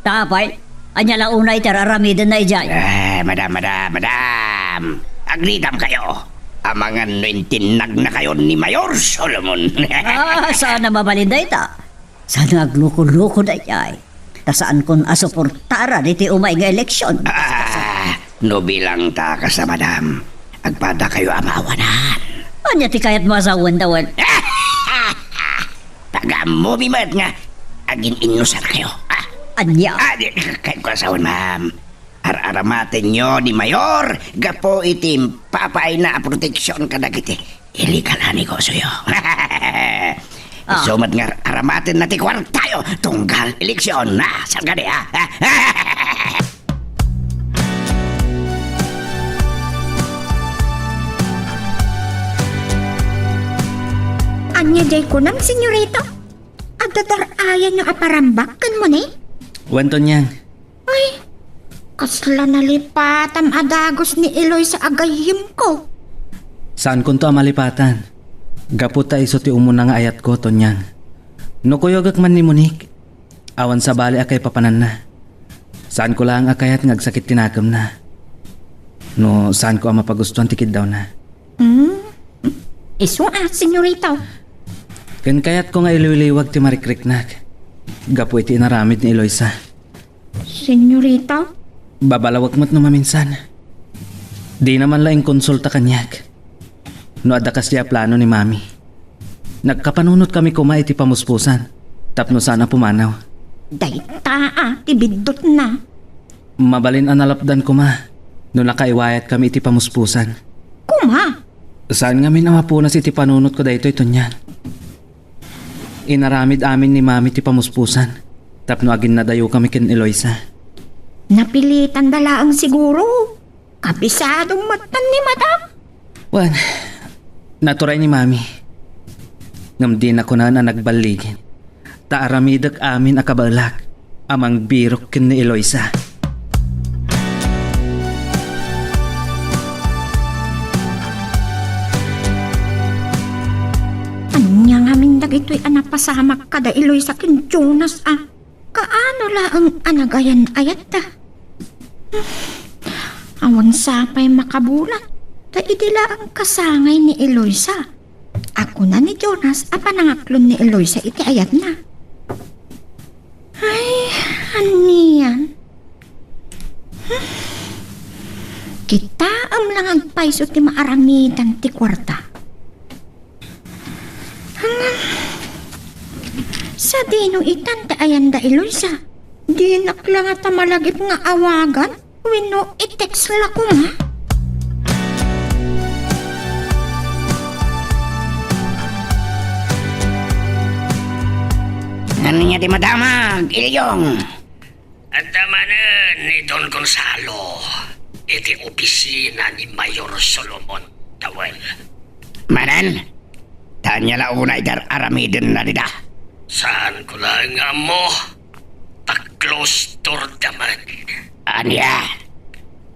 Ta apay, ania la unay ti ar-aramidenna idiay? Eh, madam, madam, madam. Agritamkayo. Amangan no intinnagnakayon ni Mayor Solomon. Ah, saan a mabalin dayta? Saan nga agluko-luko daydiay? Ta saankon a suportara diti umay nga eleksyon. Ah, no bilang ta kasta, madam, agpadakayo a maawanan. Ania ti kayatmo a sawen, Dawel? Taga ammomi met nga agin-inusarkayo. Ah. Ania? Ah, di, kayatko a sawen, ma'am. Ar-aramatenyo ni Mayor gapu iti impapaayna a proteksion kadagiti illegal a negosyo. Ah. Isu met nga ar-aramatenna ti kuartayo tunggal eleksyon. Ah, saan kadi, ah? Ania diay kunam, senyorita? Adda dar-ayanyo a parambak ken Monique? Wen, Tonyang. Ay, kasla nalipatam a dagus ni Eloisa a gayyemko. Saankonto a malipatan. Gapu ta isu ti umuna nga ayatko, Tonyang. No kuyogek man ni Monique, awan sabali a kaipapananna. Saanko laeng a kayat nga agsakit ti nakemna. No saanko a mapagustuan ti kiddawna. Hmm? Isu a, senyorita. Ken kayatko nga iliwliwag ti marikriknak gapu iti inaramid ni Eloisa. Senyorita? Babalawek met no maminsan. Dina man la inkonsulta kaniak no adda kasdiay a plano ni Mami. Nagkapanunotkami koma iti pamuspusan tapno saan a pumanaw. Dayta a ti biddutna. Mabalin a nalapdan koma no nakaiwayatkami iti pamuspusan. Koma? Saan ngamin a mapunas iti panunotko daytoy, Tonyang. Inaramid amin ni Mami ti pamuspusan tapno aginnadayokami ken Eloisa. Napilitanda laeng siguro. Kabisado met ni Madam. Wen, naturay ni Mami. Ngem dina kunaen a nagballigin. Ta aramidek amin a kabaelak a mangbirok ken ni Eloisa. Ania ngamin dagitoy a napasamak kada Eloisa ken Jonas a? Kaano laeng a nagayan-ayatta? Awan sapay makabulat, ta idi laeng kasangay ni Eloisa. A kuna ni Jonas a panangaklon ni Eloisa iti ayatna. Ay, anian? Kitaem lang agpayso ti maaramidan ti kuarta. Sadino itan ti ayanda, Eloisa? Dinak la ngata malagip nga awagan wenno i-text la koma. Ania ti madamag, Ilyong? Adda manen ni Don Gonzalo iti opisina ni Mayor Solomon Tawel. Manen? Ta ania la unay ti ar-aramidenna dida? Saanko laeng nga ammo. Ta closed door da man. Ania?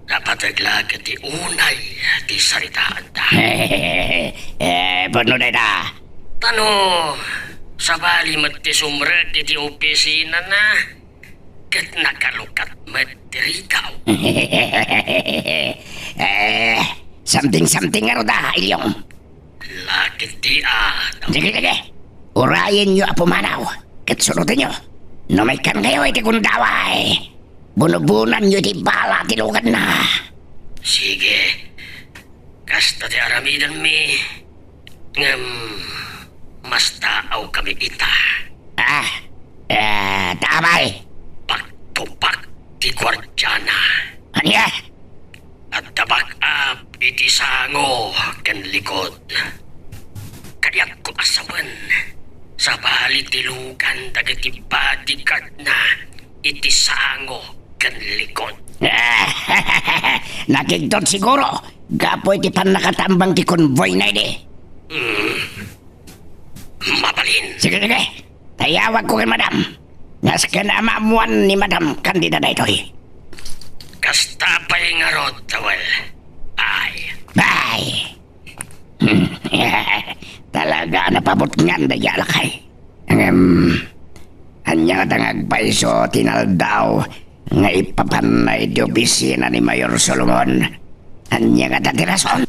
Napateg la ket ti unay ti saritaanda. Eh, pudno dayta. Ta no, sabali met ti sumrek iti opisinana, ket nakalukat met ti rigaw. Eh, something-something ngarud a, Ilyong. Lakit di a. Sige, sige. Urayenyo a pumanaw, ket surotenyo. No maikkankayo iti gundaway, bunubonanyo iti bala ti luganna. Sige. Kasta ti aramidenmi, ngem mastaawkami ita. Ah, eh, ta apay? Back to back ti guardiana. Ania? Adda back up iti sango ken likod. Kadiakko a sawen, sabali ti lugan dagiti bodyguardna iti sango ken likod. Nakigtot siguro gapu iti pannakatambang ti convoy na idi. Hmm. Mabalin. Sige, sige. Tayawagko ken Madam. Nasken a maammoan ni Madam Candida daytoy. Kasta pay ngarud, Tawel. Ay. Ay. Talaga a napabutngan daydiay a lakay. Ngem, ania ngata nga agpayso ti inaldaw nga ipapanna iti opisina ni Mayor Solomon? Ania ngata ti rason?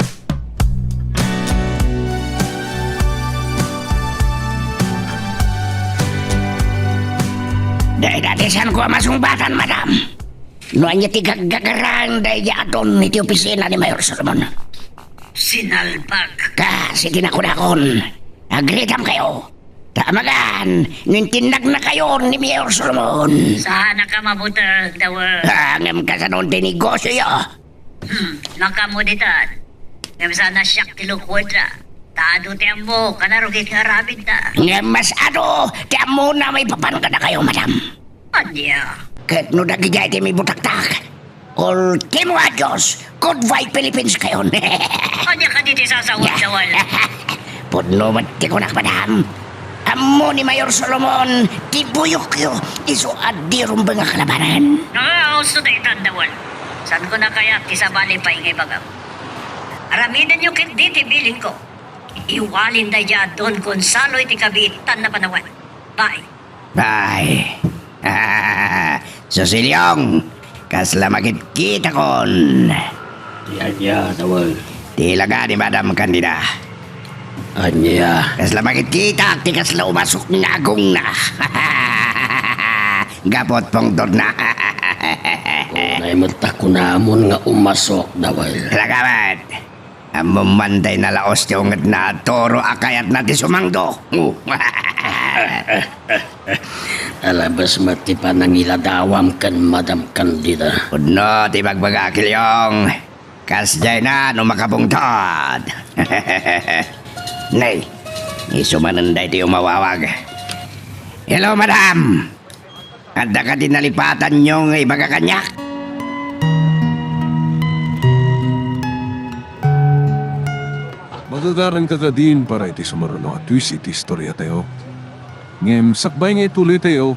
Dayta ti saanko a masungbatan, madam. No ania ti gaggagarang daydi a don iti opisina ni Mayor Solomon. Sinalbag. Kas iti nakunakon, agritamkayo. Ta magan, no intinnagnakayo ni Mayor Solomon. Saanaka mabuteng, Dawel. Ah, ngem kasano ti negosio? Hmm, makaammo ditan. Ngem saan a siak ti lukuenna. Ta adu ti ammo, kanarugi ti aramidna. Ngem mas adu ti ammona maipapan kadakayo, madam. Ania? Ket no dagiti ay ti mibutaktak, ultimo adios, goodbye Philippines kayon. Ania kadi ti sasawen, Dawel? Pudno met ti kunak, madam. Ammo ni Mayor Solomon ti buyokyo, isu a di rumbeng a kalabanan. Ah, usto daytan, Dawel. Saanko a kayat ti sabali pay nga ibagam. Aramidenyo ketdi ti bilinko. Iwalin daydi a Don Gonzalo iti kabiitan a panawen. Bye. Bye. Sus, Ilyong, kasla makitkitakon. Ti ania, Dawel? Ti ilaga ni Madam Candida. Ania? Kasla makitkitak ti kasla umasok nga agongna. Gapu iti pungtodna. Kunay met ta kunamon nga umasok, Dawel. Talaga met. Ammom man tay nalaos ti ungetna a toro a kayatna ti sumangdo. Alabas met ti panangiladawam ken Madam Candida. Pudno ti bagbagak, Ilyong. Kasdiayna no makapungtot. Nay, isu manen daytoy umawawag. Hello, madam! Adda kadi nalipatanyo nga ibaga kaniak? Magagaranka kadin para iti sumaruno a twist iti istoriatayo. Ngem sakbay nga ituloytayo,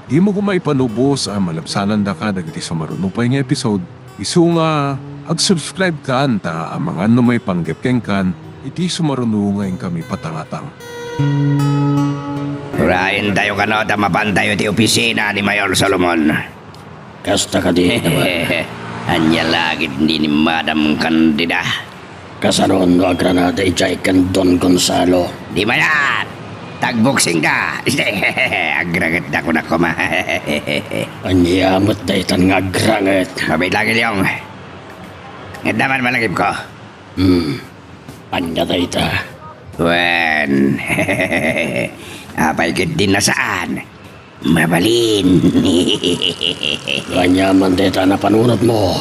dimo koma ipanubos a malabsanandaka dagiti sumaruno pay nga episode. Isu nga ag-subscribe kan ta amangan no maipanggep kenkan iti sumaruno nga inkami patangatang. Uraentayo kano ta mapantayo iti opisina ni Mayor Solomon. Kasta kadi, Dawel. Ania la ketdi ni Madam Candida? Kasano no agrangada idiay ken Don Gonzalo? Di mayat! Tagboksingda! Agrangetda kunak koma. Ania met daytan nga agranget? Mabiit lang, Ilyong. Ngem adda man malagipko. Hmm. Ania dayta? Wen. Apay ketdin a saan? Mabalin. Ania man dayta a napanunotmo?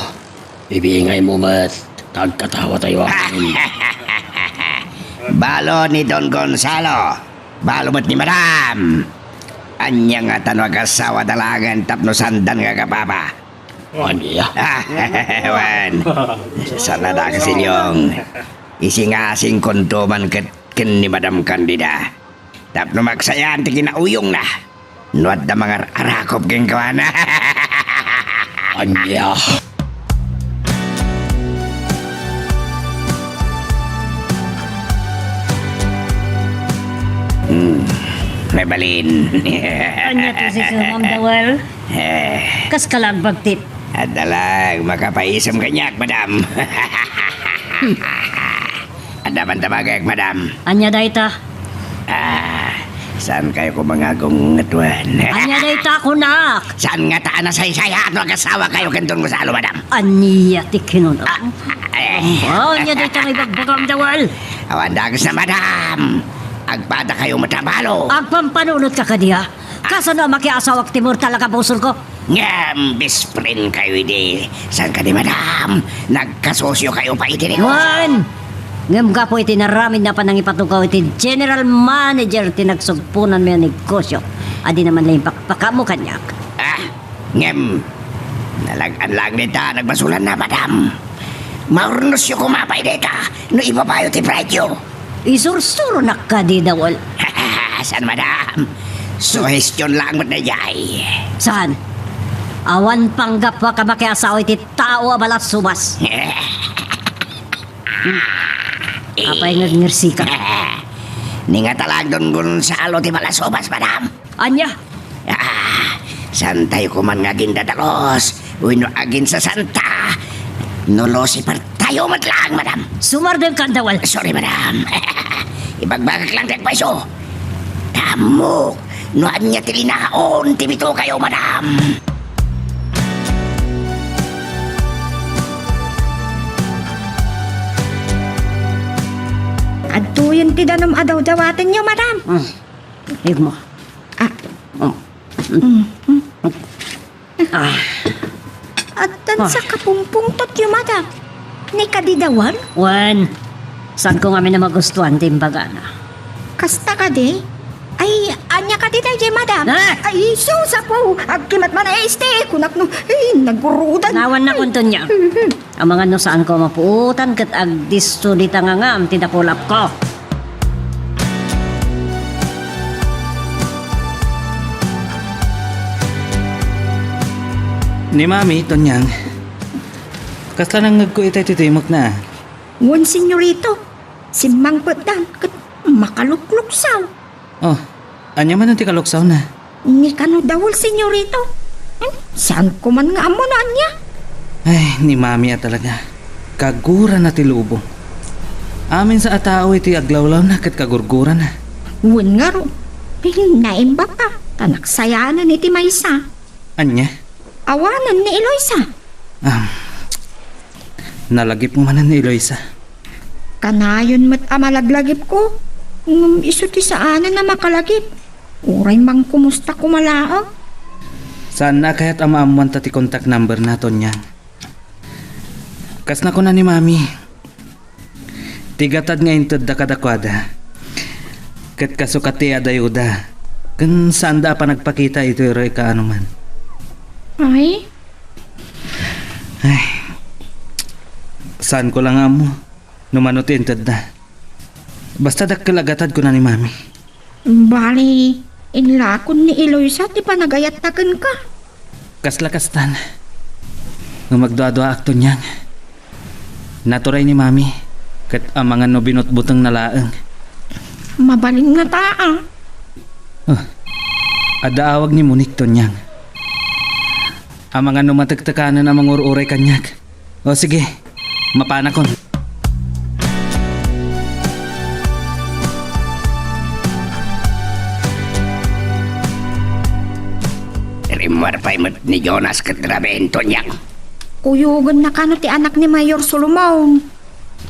Ibingaymo met, ta agkatawatayo amin. Balo ni Don Gonzalo. Balo met ni Madam. Ania ngata no agasawada laengen tapno saanda nga agapapa? Ania? Ah, wen. Saan a dakes, Ilyong. Isingasingkonto man ket ken ni Madam Candida. Tapno magsayaan ti kinauyongna. No adda mangar-arakop kenkuana. Ania? Hmm, mabalin. Ania ti sisumam, Dawel? Eh. Kaska la agbagtit? Adda lang makapaisem kaniak, madam. Adda man ta bagek, madam. Ania dayta? Ah, saankayo koma nga agunget wen? Ania dayta, kunak? Saan ngata a nasaysayaat no agasawakayo ken Don Gonzalo, madam? Ania ti kinunam? Ah, eh. Oh, ania dayta nga ibagbagam, Dawel? Awan dakesna, madam. Agpadakayo met a balo. Agpampanunotka kadi, a? Kasano a makiasawak ti mortal a kabusorko? Ngem best friend kayo idi. Saan kadi, madam? Nagkasosiokayo pay iti negosio. Wen! Ngem gapu iti naramidna a panangipatugaw iti general manager ti nagsugponanmi a negosio, adina man la impakpakaammo kaniak. Ah, ngem, nalag-an laeng dayta, nagbasolanna, madam. Maurnosyo koma pay dayta no ibabayo ti presio. Isursuronak kadi, Dawel? Saan, madam. Suhestion laeng met daydiay. Saan? Awan panggapuak a makiasawa iti tao a balasubas. Apay nga agngirsikak? Ni ngata laeng Don Gonzalo ti balasubas, madam. Ania? Ah, saantayo koman nga agindadakos wenno aginsasanta no Lucifer tayo met laeng, madam. Sumardengkan, Dawel. Sorry, madam. Ibagbagak lang ti agpayso. Ta ammok No ania ti linaon ti bitukayo, madam? Adtoyen ti danum a dawdawatenyo, madam. Mm. Igmo. Ah. Mm. Mm. Ah. Addan sa kapumpungtotyo, madam. Ni kadi dawal? Wen, saanko ngamin a magustuan ti imbagana. Kasta kadi? Ay, ania kadi daydiay, madam? Ah! Ay, sus, apo! Agkimat man a este! Kunak no, ay, nagurudan. Nawan na Ay. Kunton niya. Mhm. Amangan no saanko mapuotan ket agdisso dita ngangam ti dakulapko. Ni Mami, Tonyang, kasla nangngegko itay ti timekna. Wen, senyorito. Simmangpetdan ket makalukluksaw. Oh, ania manen ti kaluksawna? Ni kano dawel, senyorito? Hmm? Saanko man nga ammo no ania? Ay, ni Mami a talaga. Kagurana ti lubong. Amin sa a tao iti aglawlawna ket kagurgurana. Wen ngarud, naimbag a, ta naksayaanen iti maysa. Ania? Awanen ni Eloisa. Ah, nalagipmo manen ni Eloisa? Kanayon met a malaglagipko, ngem isu ti saanen a makalagip. Uray mangkumusta koma laeng. Saanna a kayat a maammoanta ti contact number na, Tonyang? Kas nakuna ni Mami, ti gatad nga intedda kadakuada, ket kasukat ti adayoda, ken saanda a panagpakita itoy ray kaanoman. Ay? Ay, saanko la nga ammo no mano ti intedda. Basta dakkel a gatad, kuna ni Mami. Bali, inlakon ni Eloisa ti panagayatta kenka. Kasla kastan. Ngem agduaduaak, Tonyang. Naturay ni Mami, ket amangan no binutbutengna laeng. Mabalin ngata, a. Oh, adda awag ni Monique, Tonyang. Amangan no matektekanen a mangur-uray kaniak. O sige, mapanakon. Rimmuar pay met ni Jonas ket Raben, Tonyang. Kuyogenna kano ti anak ni Mayor Solomon.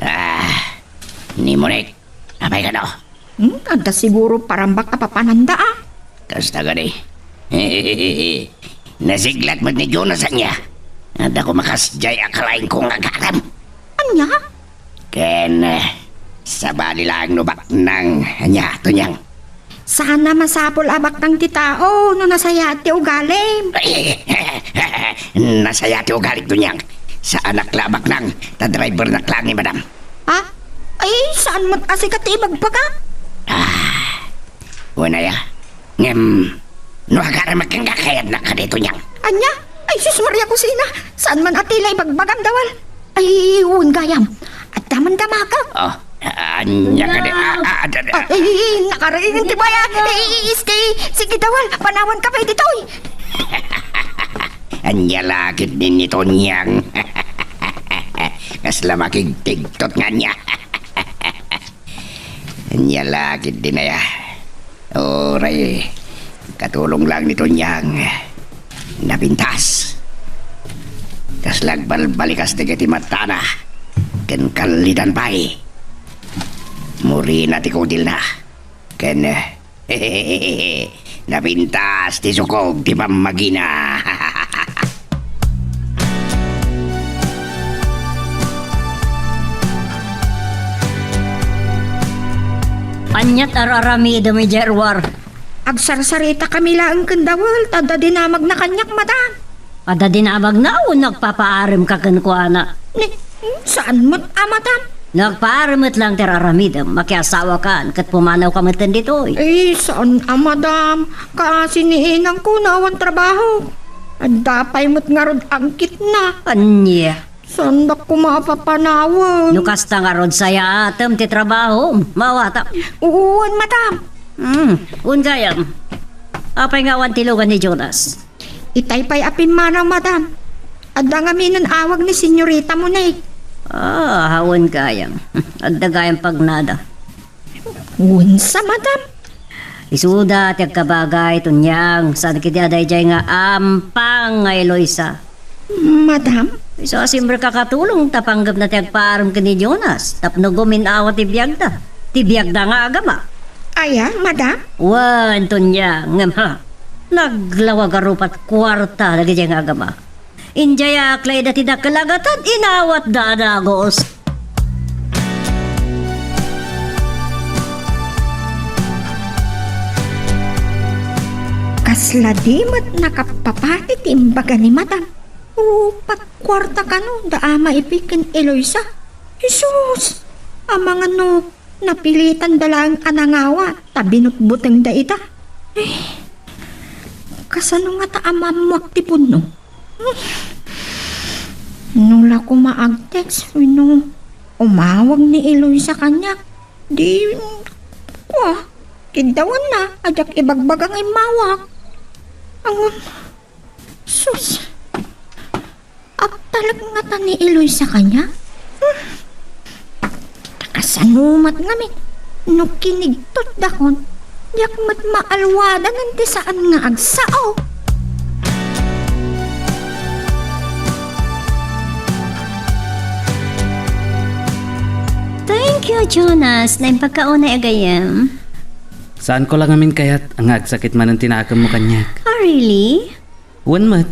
Ah, ni Monique, apay kano? Hmm, adda siguro parambak a papananda, a. Kasta kadi. Nasiglat met ni Jonas ania. Adda koma kasdiay a kalaingko nga agarem. Ania? Ken, eh, sabali laeng no baknang, ania, Tonyang? Saan a masapul a baknang ti tao no nasayaat ti ugalim. Ay, nasayaat ti ugalim, Tonyang. Saanak la a baknang, ta drivernak laeng ni Madam. Ha? Ay, saan met a sika ti ibagbagak? Ah, wen aya. Ngem, no agaremek kenka, kayatnak kadi, Tonyang. Ania? Ay, sus, Maria Cosina! Saan man a ti la ibagbagam, dawal? Ay, wen gayam. Adda man damagek. Oh, ania kadi? Ah, ah, ah, ah, ah. Ay, nakariing ti baya. Ay, isti. Sige, dawal. Panawanka pay ditoy. Ania la ketdi ni Tonyang? Kasla makigtigtot nga ania. Ania la ketdi aya. Uray, katulong laeng ni Tonyang. Napintas. Kasla agbalbalikas dagiti matana. Ken kallidan pay. Murina ti kudilna. Ken, napintas ti sukog ti pammagina. Aniat ar-aramidem idiay ruar? Agsarsaritakami laeng ken dawel, ta adda dinamagna kaniak, madam. Adda dinamagna wenno agpapaaremka kenkuana? Ni, saan met a, madam. No agpaarem met laeng ti ar-aramidem, makiasawakan ket pumanawka metten ditoy. Eh, saan a, madam. Kaasi ni inangko no awan trabaho. Adda pay met ngarud angkitna. Ania? Saandak koma a papanawen. No kasta ngarud, sayaatem ti trabaho, maawatak. Wen, madam. Hmm, wen gayam. Apay nga awan ti lugan ni Jonas? Itay pay a pimmanaw, madam. Adda ngaminen awag ni Senyorita Monique. Ah, wen gayam. Adda gayam pagnada. Wen sa, madam. Isuda ti agkabagay, Tonyang, saan ketdi a daydiay nga ampang nga Eloisa. Madam? Isu a simrek a katulong ta panggepna ti agpaarem ken ni Jonas tapno gumin-awa ti biagda. Ti biagda nga agama. Aya, madam? Wen, Tonyang, ngem ha, naglawag a rupat kuarta dagiti nga agama. Indiay aklay da ti dakkel a gatad, inawatda a dagus. Kasla di met nakappapati ti imbaga ni Madam. Upat kuarta kano da a maipiken Eloisa. Jesus! Amangan no napilitan da laeng a nangawa ta binutbuteng da ita. Eh, kasano ngata a mammuak ti punno? No la koma ag-text wenno umawag ni Eloisa kaniak, di, kua, kiddawanna a diak ibagbaga nga immawag. Ngem, sus, aptalek ngata ni Eloisa kaniak? Hmm. Ta kasano met ngamin no kinigtotdakon, diak met maalwadanan ti saan nga agsao. Thank you, Jonas. Naimbag ka unay a gayyem. Saanko la ngamin kayat nga agsakit manen ti nakemmo kaniak. Oh, really? Wen met.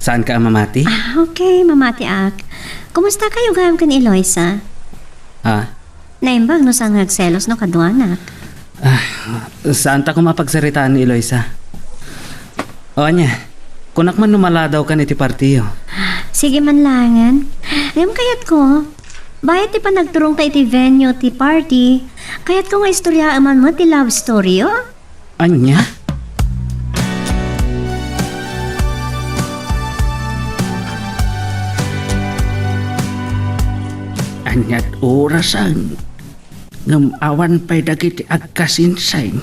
Saanka a mamati? Ah, okay, mamatiak. Kumusta kayo gayam ken Eloisa? Ah? Naimbag no saan nga agselos no kaduanak. Ah, saanta koma a pagsaritaan ni Eloisa. O ania, kunak man no maladawkan iti partiyo. Sige man laengen. Ngem kayatko, bayat ti panagturongta iti venue ti party, kayatko nga istoryaem man met ti love story, oh. Ania? Aniat orasan, ngem awan pay dagiti agkasinsin.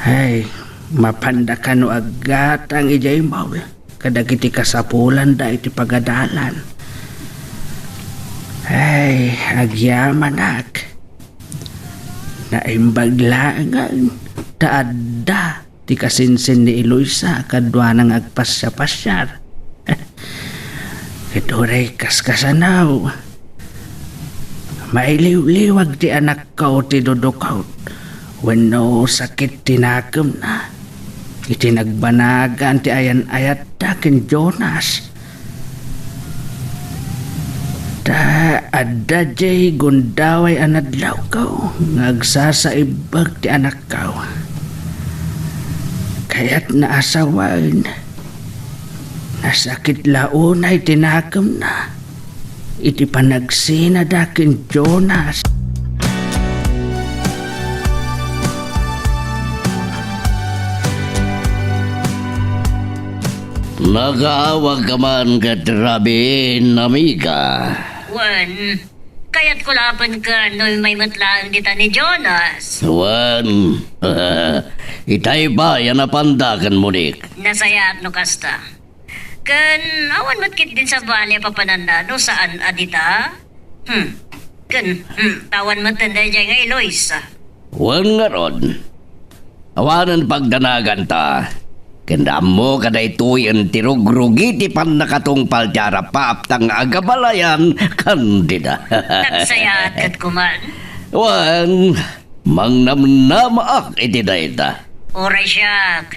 Ay, mapanda kano aggatang idiay mall kadagiti kasapulanda iti pagadalan. Ay, agyamanak. Naimbag laengen ta adda ti kasinsin ni Eloisa kaduana nga agpasiapasiar. Ket uray kaskasano, mailiwliwag ti anakko ti dudukot wenno sakit ti nakemna iti nagbanagan ti ayan-ayatta ken Jonas. Ta adda diay gundaway a nadlawko nga agsasaibbag ti anakko. Kayatna a sawen, nasakit la unay ti nakemna iti panagsinada ken Jonas. Nakaawag ka man ket Rabin, amiga. Wen, kayatko laeng ken no immay met laeng dita ni Jonas. Wen, itay pay a napanda ken Monique. Nasayaat no kasta. Ken awan met ketdin sabali a papananna no saan a dita? Hmm. Ken, hmm, ta awan met daydiay nga Eloisa. Wen ngarud, awanen pagdanaganta. Ken ammo kadaytoyen ti rugrugi ti pannakatungpal ti arapaapta nga agabalayan kandida. Nagsayaat ket kuman. Wen, mangnamnamaak iti dayta. Uray siak.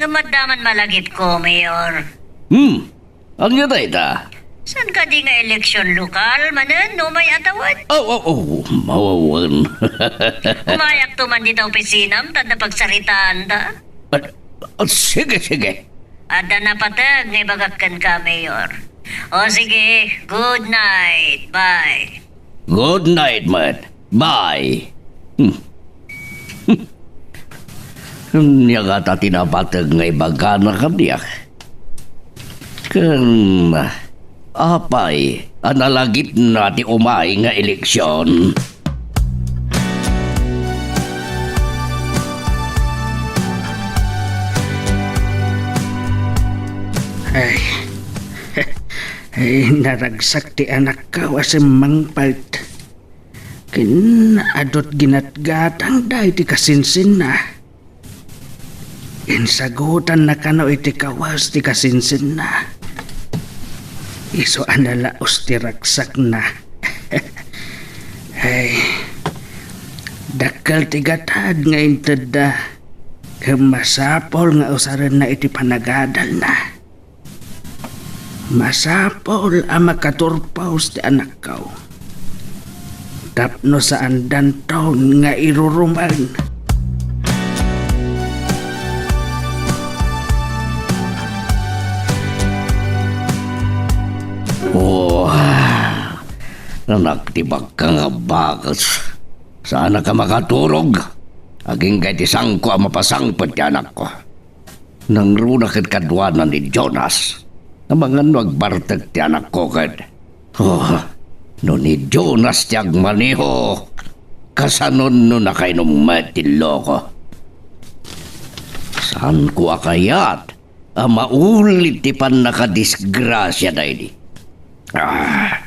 Ngem adda man malagipko, Mayor. Hmm. Ania dayta? Saan kadi nga eleksyon lokal manen no may atawen? Aw, aw, aw, mawawen. Umayakto man dita opisinam, ta adda pagsaritaanta. Ah, ah, sige, sige. Adda napateg nga ibagak kenka, Mayor. O sige, good night. Bye. Good night met. Bye. Hmm. Ania ngata ti napateg nga ibagana kaniak? Ken apay a nalagipna ti umay nga eleksion? Ay, ay, naragsak ti anakko a simmangpet. Ken adut ginatgatangda iti kasinsinna. Insagutanna kano iti kawes ti kasinsinna. Isu a nalaos ti ragsakna. Ay, dakkel ti gatad nga intedda. Ken masapul nga usarenna iti panagadalna. Masapul a makaturpos ti anakko tapno saandanton nga irurumen. Oh, anak ti bakka nga bakes. Saanak a makaturog. Agingga iti sangko a mapasangpet ti anakko. Nangruna ket kaduana ni Jonas. Amangan no agbartek ti anakko ket. Oh, no ni Jonas ti agmaneho, kasanon no nakainum met ti loko? Saanko a kayat a maulit ti pannakadisgrasia daydi. Ah,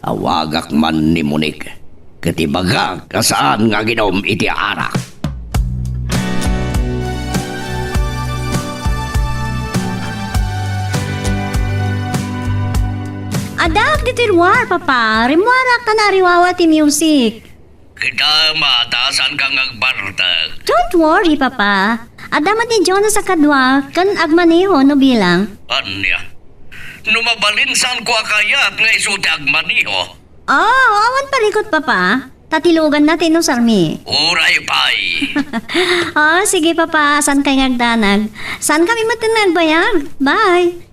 awagak man ni Monique, ket ibagak a saan nga aginum iti arak. Addaak ditoy luar, Papa. Rimmuarak ta naariwawa ti music. Kita, matasan kang agbartek. Don't worry, Papa. Adda met ni Jonas a kadua, ken agmaneho no bilang. Ania? No mabalin, saanko a kayat nga isu ti agmaneho? Oh, awan parikut, Papa. Tatiloganna ti inusarmi. Uray pay. Oh, sige, Papa. Saan kay nga agdanag? Saan kami met nga agbayag? Bye.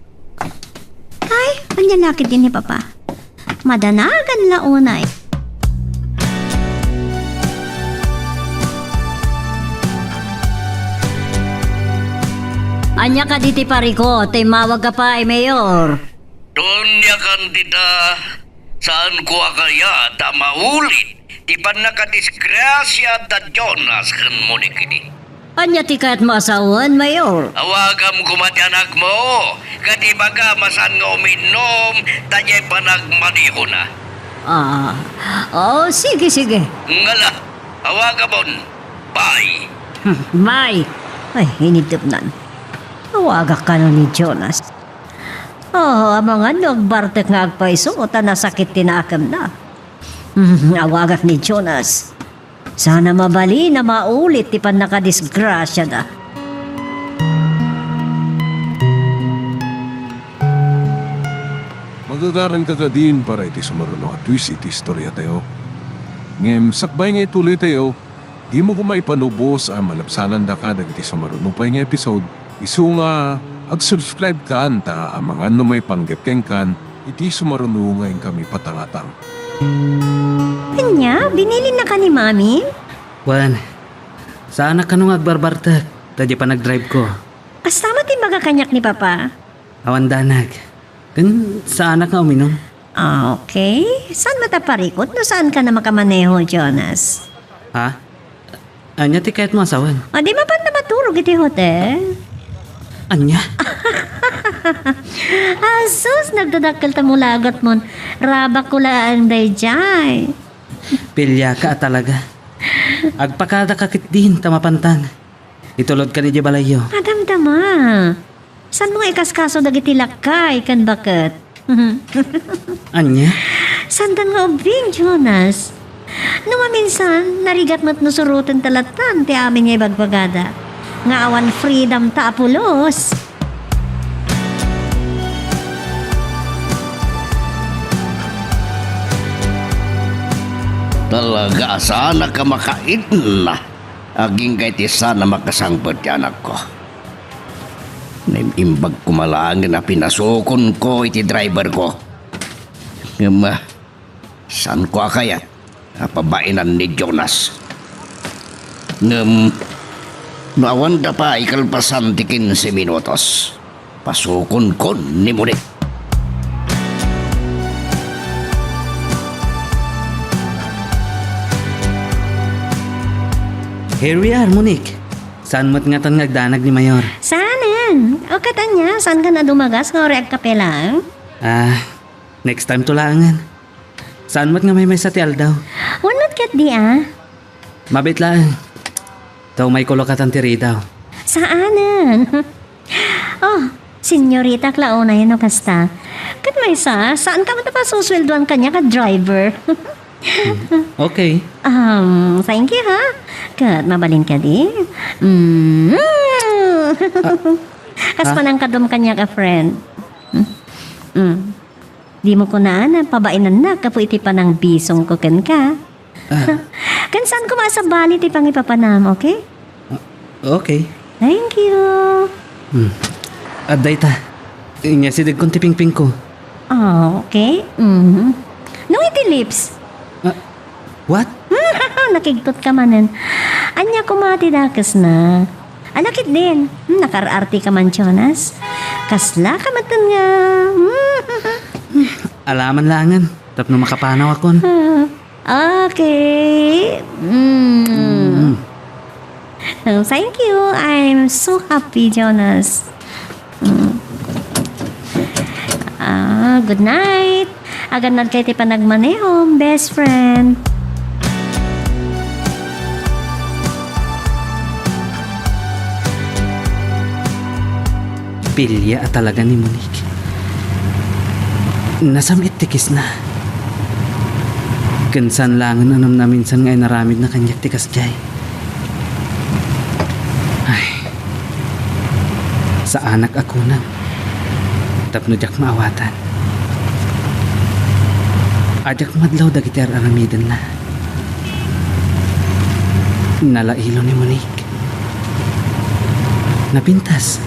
Ay, ania la ketdi ni Papa? Madanagan la unay. Ania kadi ti parikut, immawag ka pay, Mayor? Doniakan dita, saanko a kayat a maulit ti pannakadisgrasia da Jonas ken Monique idi. Ania ti kayatmo a sawen, Mayor? Awagam koma ti anakmo, ket ibagam a saan nga uminum ta diay panagmanehona. Ah, oh, sige, sige. Ngala, awagamon. Bye. Bye. Ay, inidepnan. Awagak kano ni Jonas. Oh, amangan no agbartek nga agpayso ta nasakit ti nakemna. Hmm, awagak ni Jonas. Saan a mabalin a maulit ti pannakadisgrasiada. Magagaranka kadin para iti sumaruno a twist iti istoriatayo. Ngem sakbay nga ituloytayo, dimo koma ipanubos a malabsanandaka dagiti sumaruno pay nga episode, isu nga ag-subscribe kan ta amangan no maipanggep kenkan iti sumaruno nga inkami patangatang. Ania? Binilinnaka ni Mami? Wen, saanak kano nga agbarbartek ta diay panagdriveko. Kasta met ti imbaga kaniak ni Papa. Awan danag. Ken saanak nga uminum. Ah, okay. Saan met a parikut no saanka a makamaneho, Jonas? Ha? Ania ti kayatmo a sawen? O, di mapan na maturog iti hotel? Ania? Asus, nagdadakkel ta mulagatmon. Rabakko laeng daydiay. Piliaka a talaga. Agpakadaka ketdin ta mapantan. Itulodkan idiay balayyo. Madamdama. Saanmo nga ikaskaso dagiti lakkay ken baket? Ania? Saandan nga ubbing, Jonas. No maminsan, narigat met no surotenta lattan ti amin nga ibagbagada. Nga awan freedom ta a pulos. Talaga a saanak a makaitna. Agingga iti saan a makasangpet ti anakko. Naimbag koma laengen a pinasukonko iti driverko. Ngem, ah, saanko a kayat a pabainan ni Jonas. Ngem, no awanda pay kalpasan ti kinse minutos, pasukonkon ni Monique. Here we are, Monique. Saan met ngatan nga agdanag ni Mayor? Saanen. O ket ania, saankan a dumagas nga uray agkape laeng? Ah, next time to laengen. Saan met nga maymaysa ti aldaw? Wen met Ket di, ah? Mabit laeng. Ta umayko lakatan ti ridaw. Saanen. Oh, senyorita Clauna, no kasta. Ket maysa, saan ka met a pasusweldoan kaniak a driver? Hmm, okay. Um, thank you, ha? Ket mabalin kadi? Mm. Ah. Kas Ha? panangkadum kaniak a friend. Mm. Mm. Dimo kunaan a pabainannak gapu iti panangbisongko kenka. Ah. Ken saan koma a sabali ti pangipapanam, okay? Ah, okay. Thank you. Hmm. Adda ita. Inyasidegkon ti pingpingko. Ah, okay. Mhm. No iti lips? Ah, what? Nakigtot ka manen. Ania koma ti dakesna? Ala ketdin. Hmm, nakaar-arte ka man, Jonas. Kasla ka metten nga. Alaman laengen tapno makapanaw akon. Ah, okay. Mm. Mm. Oh, thank you. I'm so happy, Jonas. Mm. Ah, good night. Agannad kay ti panagmanehom, best friend. Bilia a talaga ni Monique. Nasam-it ti kisna. Ken saan laengen a namnaminsan nga inaramidna kaniak ti kasdiay. Ay. Saanak a kunam tapno diak maawatan. Diak madlaw dagiti ar-aramidenna. Nalailo ni Monique. Napintas.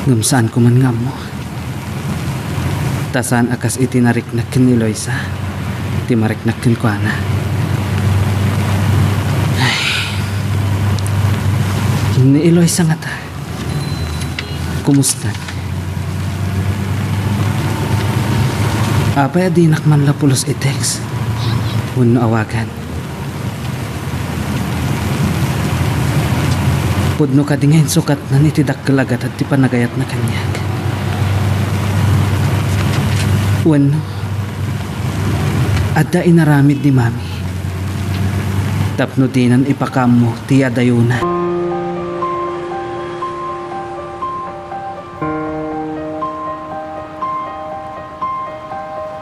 Ngem saanko man nga ammo. Ta saan a kas iti nariknak ken ni Eloisa ti mariknak kenkuana. Ay. Ni Eloisa ngata. Kumusta? Apay a dinak man la pulos i-text wenno awagan? Pudno kadi nga insukatnan iti dakkel a gatad ti panagayatna kaniak? Wenno, adda inaramid ni Mami tapno dinan ipakaammo ti adayona?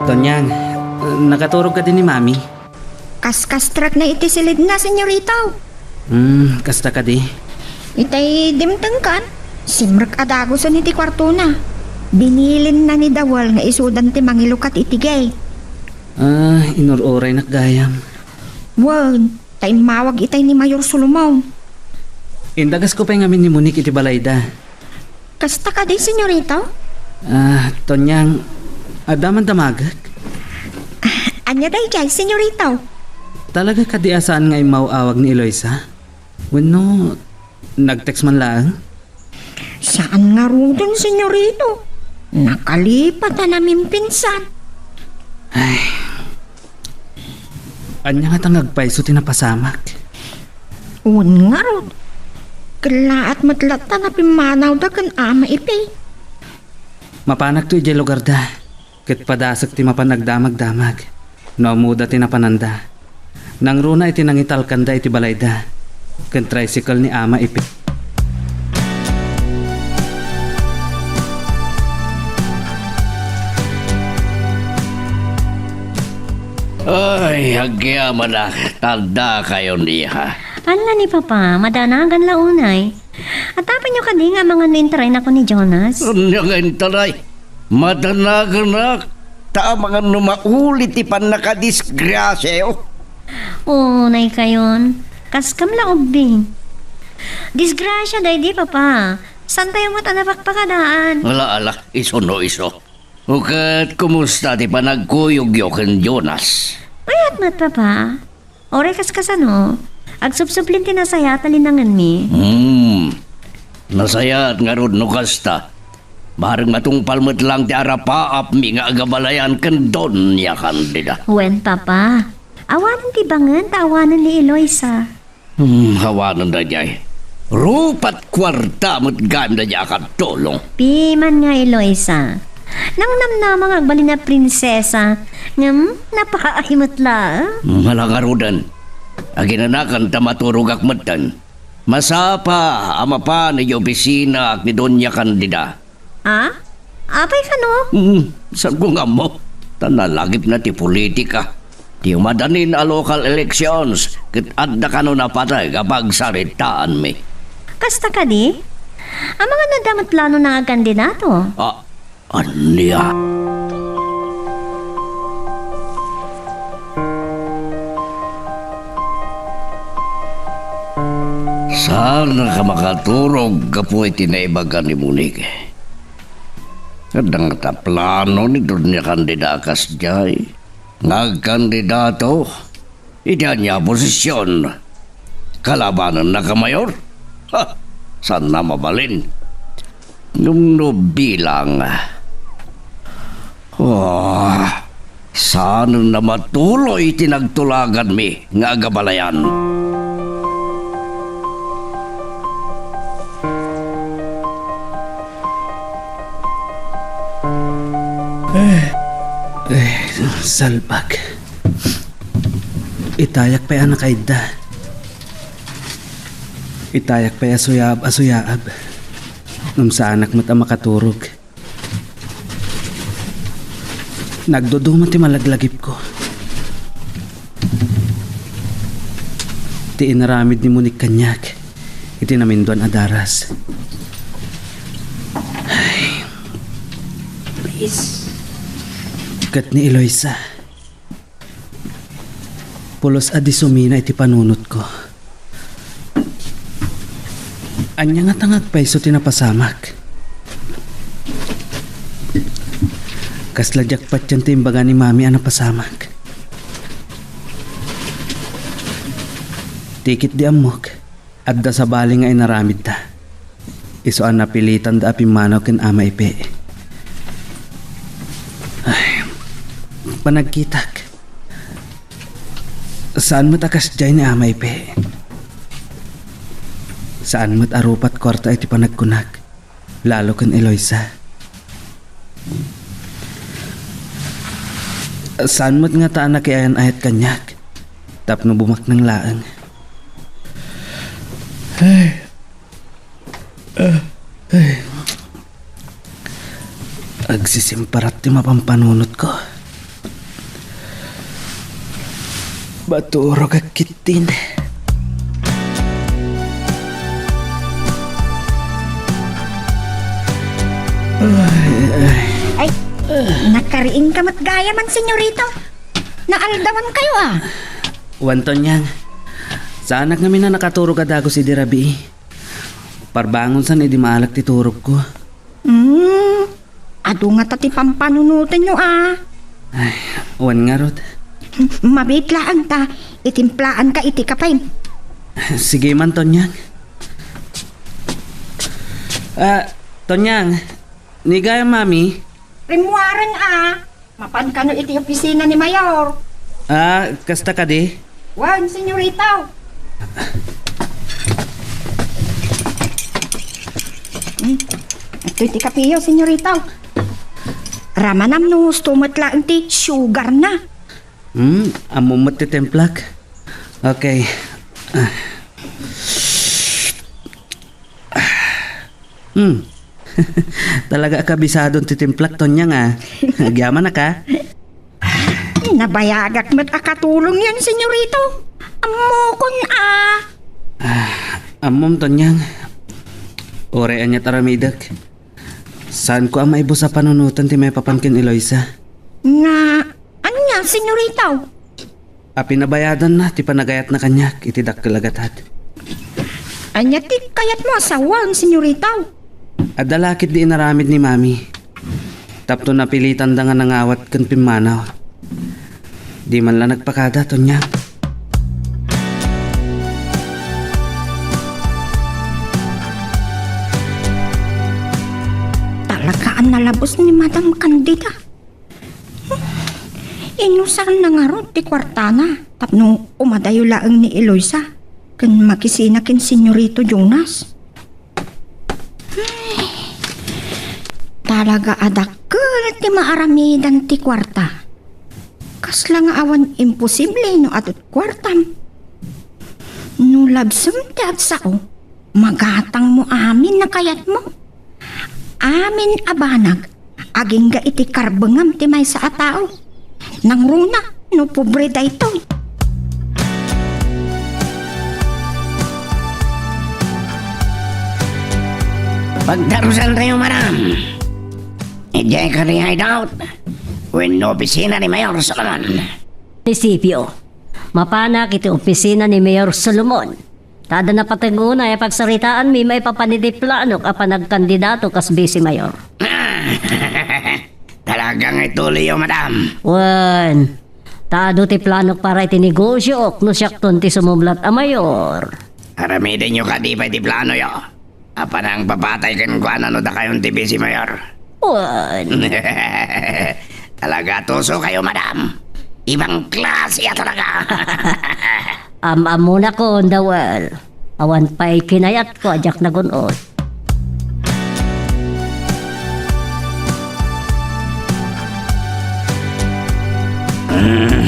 Tonyang, nakaturog kadi ni Mami? Kaskastrekna iti silidna, senyorito. Hmm, kasta kadi? Itay dimtengkan, simrek a dagusen iti kuartona. Binilinna ni Dawel nga isudan ti mangilukat iti gate. Ah, inur-uraynak gayam. Wen, ta immawag itay ni Mayor Solomon. Indagasko pay ngamin ni Monique iti balayda. Kasta kadi, senyorito? Ah, Tonyang, adda man damagek? Ah, ania daydiay, senyorito? Talaga kadi a saan nga immaw-awag ni Eloisa? Wenno, nag-text man laeng? Saan ngaruden, senyorito. Nakalipat a namimpinsan. Ay, ania ngata nga agpayso ti napasamak? Wen ngarud, kellaat met latta a pimmanawda ken Ama Ipe. Mapanakto idiay lugarda, ket padasek ti mapan agdamagdamag no ammoda ti napananda. Nangruna iti nangitalkanda iti balayda ken tricycle ni Ama Ipe. Ay, agyamanak, ta addakayon diay. Ania ni Papa, madanagan la unay. Atapenyo kadi nga amangan no intarayna ken ni Jonas? Ania nga intaray? Madanaganak, ta amangan no mauli ti pannakadisgrasiayo. Unay kayon, kaskam la ubing. Disgrasia daydi, Papa. Saantayo met a napakpakadaan. Ala, ala, isu no isu. Ket kumusta ti panagkuyogyo ken Jonas? Mayat met, Papa. Uray kaskasano, agsupsublin ti nasayaat a linangenmi. Hmm. Nasayaat ngarud no kasta. Bareng matungpal met laeng ti arapaapmi nga agabalayan ken Doña Candida. Wen, Papa. Awanen ti bangen ta awanen ni Eloisa. Hmm, awanen daydiay. Rupat kuarta met gayam daydiay a katulong. Piman nga Eloisa. Nangnamnama nga agbalin a prinsesa, ngem napaay met la. Mala ngaruden. Aginanakan ta maturogak metten. Masapa a mapan idiay opisinaak ni Doña Candida. Ah? Apay kano? Hmm, saanko nga ammo. Ta nalagipna ti politika. Ti madanin a local elections, ket adda kano napateg a pagsaritaanmi. Kasta kadi? Amangan adda met plano nga agkandidato? Ah, ania? Saannak a makaturog gapu iti naibaga ni Monique. Adda ngata plano ni Doña Candida a kasdiay nga agkandidato iti ania a posisyon? Kalabanennaka, Mayor? Ha! Saanna mabalin. Ngem no bilang, oh, saanen a matuloy ti nagtulaganmi nga agabalayan. Eh, eh, salbag. Itayak pay a nakaidda. Itayak pay a suyaab a suyaab. Ngem saanak met a makaturog. Nagduduma ti malaglagipko. Ti inaramid ni Monique kaniak iti naminduan a daras. Ay. Please. Ket ni Eloisa. Pulos a di sumina iti panunotko. Ania ngata nga agpayso ti napasamak? Kasla diak patien ti imbaga ni Mami a napasamak. Ti ketdi ammok, adda sabali nga inaramidda. Isu a napilitanda a pimmanaw ken Ama Ipe. Ay, panagkitak. Saan met a kasdiay ni Ama Ipe. Saan met a rupat kuarta iti panagkunak, lalo ken Eloisa. Saan met ngata a nakiayan-ayat kaniak tapno bumaknang laeng. Ay. Ah, ay. Agsisimparat ti mapanpanunotko. Maturogak ketdin. Ay, ay. Ay, nakariingka met gayam, Senyorito. Naaldawankayo, a. Wen, Tonyang. Saanak ngamin a nakaturog a dagus idi rabii. Parbangon san idi maalek ti turogko. Hmm, adu ngata ti pampanunotenyo, a. Ay, wen ngarud. Mabiit laeng ta itimplaanka iti kapen. Sige man, Tonyang. Ah, Tonyang, ni gayam, Mami. Rimmuaren, a. Mapan kano iti opisina ni Mayor? Ah, kasta kadi? Wen, Senyorito. Hmm. Adtoy ti kapeyo, Senyorito. Ramanam no gusto met laeng ti sugarna. Hmm, ammom met ti timplak. Okay. Ah. Hmm. Talaga a kabisadon ti timplak, Tonyang, a. Agyamanak, a. Nabayagak met a katulongyon, Senyorito. Ammokon, a. Ah, ammom, Tonyang. Uray ania't aramidek. Saanko a maibus a panunoten ti maipapan ken Eloisa. Nga, ania, Senyorito? A pinabayadanna ti panagayatna kaniak iti dakkel a gatad. Ania ti kayatmo a sawen, Senyorito? Adda la ketdi inaramid ni Mami. Tapno napilitanda nga nangawat ken pimmanaw. Di man la nagpakada, Tonyang. Talaga a nalabos ni Madam Candida. Inusanna ngarud ti kuartana tapno umadayo laeng ni Eloisa ken makisina ken Senyorito Jonas. Ay. Talaga a dakkel ti maaramidan ti kuarta. Kasla nga awan imposible no adu ti kuartam. No labsem ti agsao, magatangmo amin a kayatmo. Amin a banag, agingga iti karbengam ti maysa a tao. Nangruna no pobre daytoy. Pagdarusantayo, madam. Idiay kadi hideout wenno opisina ni Mayor Solomon? Munisipio. Mapanak iti opisina ni Mayor Solomon. Ta adda napateg unay a pagsaritaanmi maipapan iti planok a panagkandidato kas Vice Mayor. Talaga nga ituloyyo, madam. Wen, ta adu ti planok para iti negosiok no siakton ti sumublat a mayor. Aramidenyo kadi pay ti planoyo. Apan nangpapatay kenkuana no dakayon ti Vice Mayor. Wen. Talaga, tuso kayo, madam. Ibang klase a talaga. Am-ammonakon, Dawel. Awan pay kinayatko a diak nagun-od. Hmm.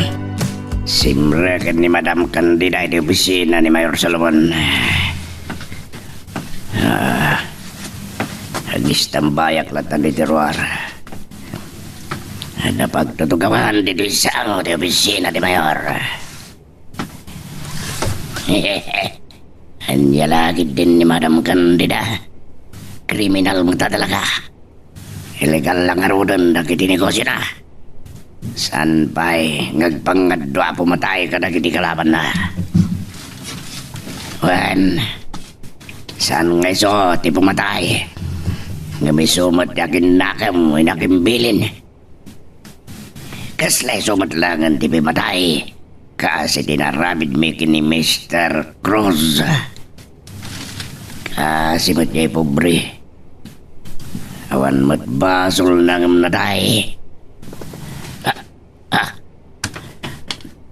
Simreken ni Madam Candida iti opisina ni Mayor Solomon. Ah, agistambayak latta ditoy ruar. Adda pagtutugawan ditoy sango ti opisina ti Mayor. Ania la ketdin ni Madam Candida? Kriminal met a talaga. Illegal la ngaruden dagiti negosiona. Saan pay nga agpangngadua a pumatay kadagiti kalabanna? Wen, saan nga isu ti pumatay? Ngem isu met ti aginnakem wenno agimbilin. Kasla isu met laengen ti pimatay, kas iti naaramidmi ken ni Mister Cruz. Kas iti met diay pobre. Awan met basolna ngem natay. Ah, ah.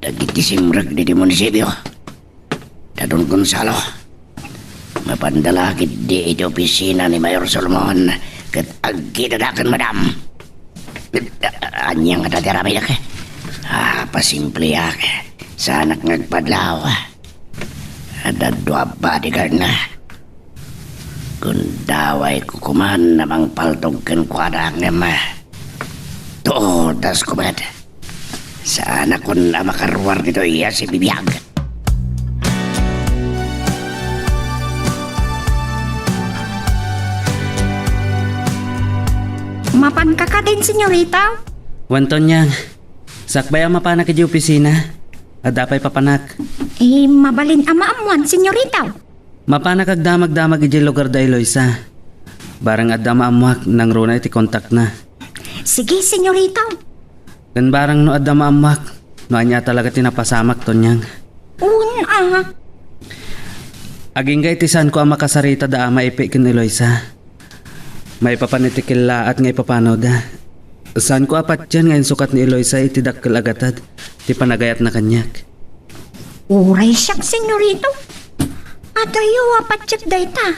Dagiti simrek ditoy munisipio. Da Don Gonzalo, mapanda la ketdi iti opisina ni Mayor Solomon ket agkitadaken, madam. Ania ngata ti aramidek? Ah, pasimpleak. Saanak nga agpadlaw. Adda dua a bodyguardna. Gundawayko koman a mangpaltog kenkuana ngem tuodasko met. Saanakon a makaruar ditoy a sibibiag. Mapanka kadin, senyorita? Wen, Tonyang. Sakbay a mapanak idiay opisina. Adda pay papanak. Eh, mabalin a maammoan, senyorita. Mapanak agdamagdamag idiay lugar da Eloisa. Barang adda maammoak, nangruna iti kontakna. Sige, senyorita. Ken barang no adda maammoak, no ania talaga ti napasamak, Tonyang. Un, ah. Agingga iti saanko a makasarita da Ama Epe ken Eloisa. Maipapan iti kellaat nga ipapanoda. Saanko a patien nga insukat ni Eloisa iti dakkel a gatad ti panagayatna kaniak. Uray siak, senyorita. Adayo a patiek dayta.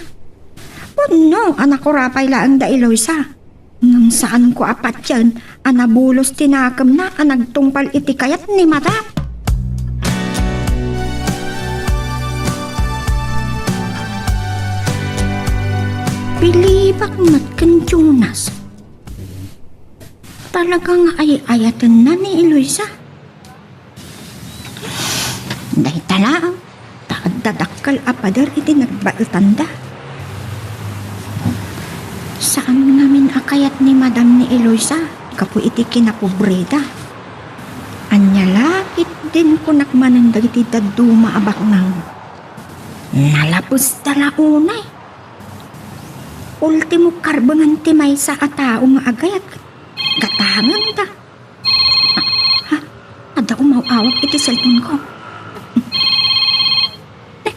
Pudno a nakurapay laeng da Eloisa. Ngem saanko a patien a nabulos ti nakemna a nagtungpal iti kayat ni Madam. Bilibak met ken Jonas. Talaga nga ay-ayatenna ni Eloisa. Dayta laeng, ta adda dakkel a pader iti nagbaetanda. Saan ngamin a kayat ni Madam ni Eloisa gapu iti kinapobreda. Ania la ketdin kunak manen dagiti dadduma a baknang. Nalapesda la unay. Ultimo karbengan ti maysa a tao nga agayat. Gatangenda. Ha? Adda umaw-awag iti cellphone-ko. Eh,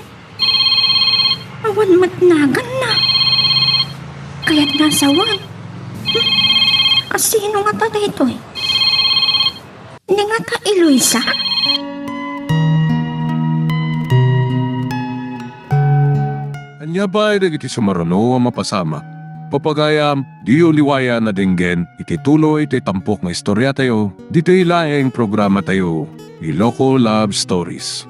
awan met naganna. Kayatna a sawen. Hmm? Asino ngata daytoy? Ni ngata Eloisa? Ania pay dagiti sumaruno a mapasamak? Pagayam, diyo liwayan a denggen iti tuloy ti tampok nga istoriatayo, ditoy laeng programatayo, Iloko Love Stories.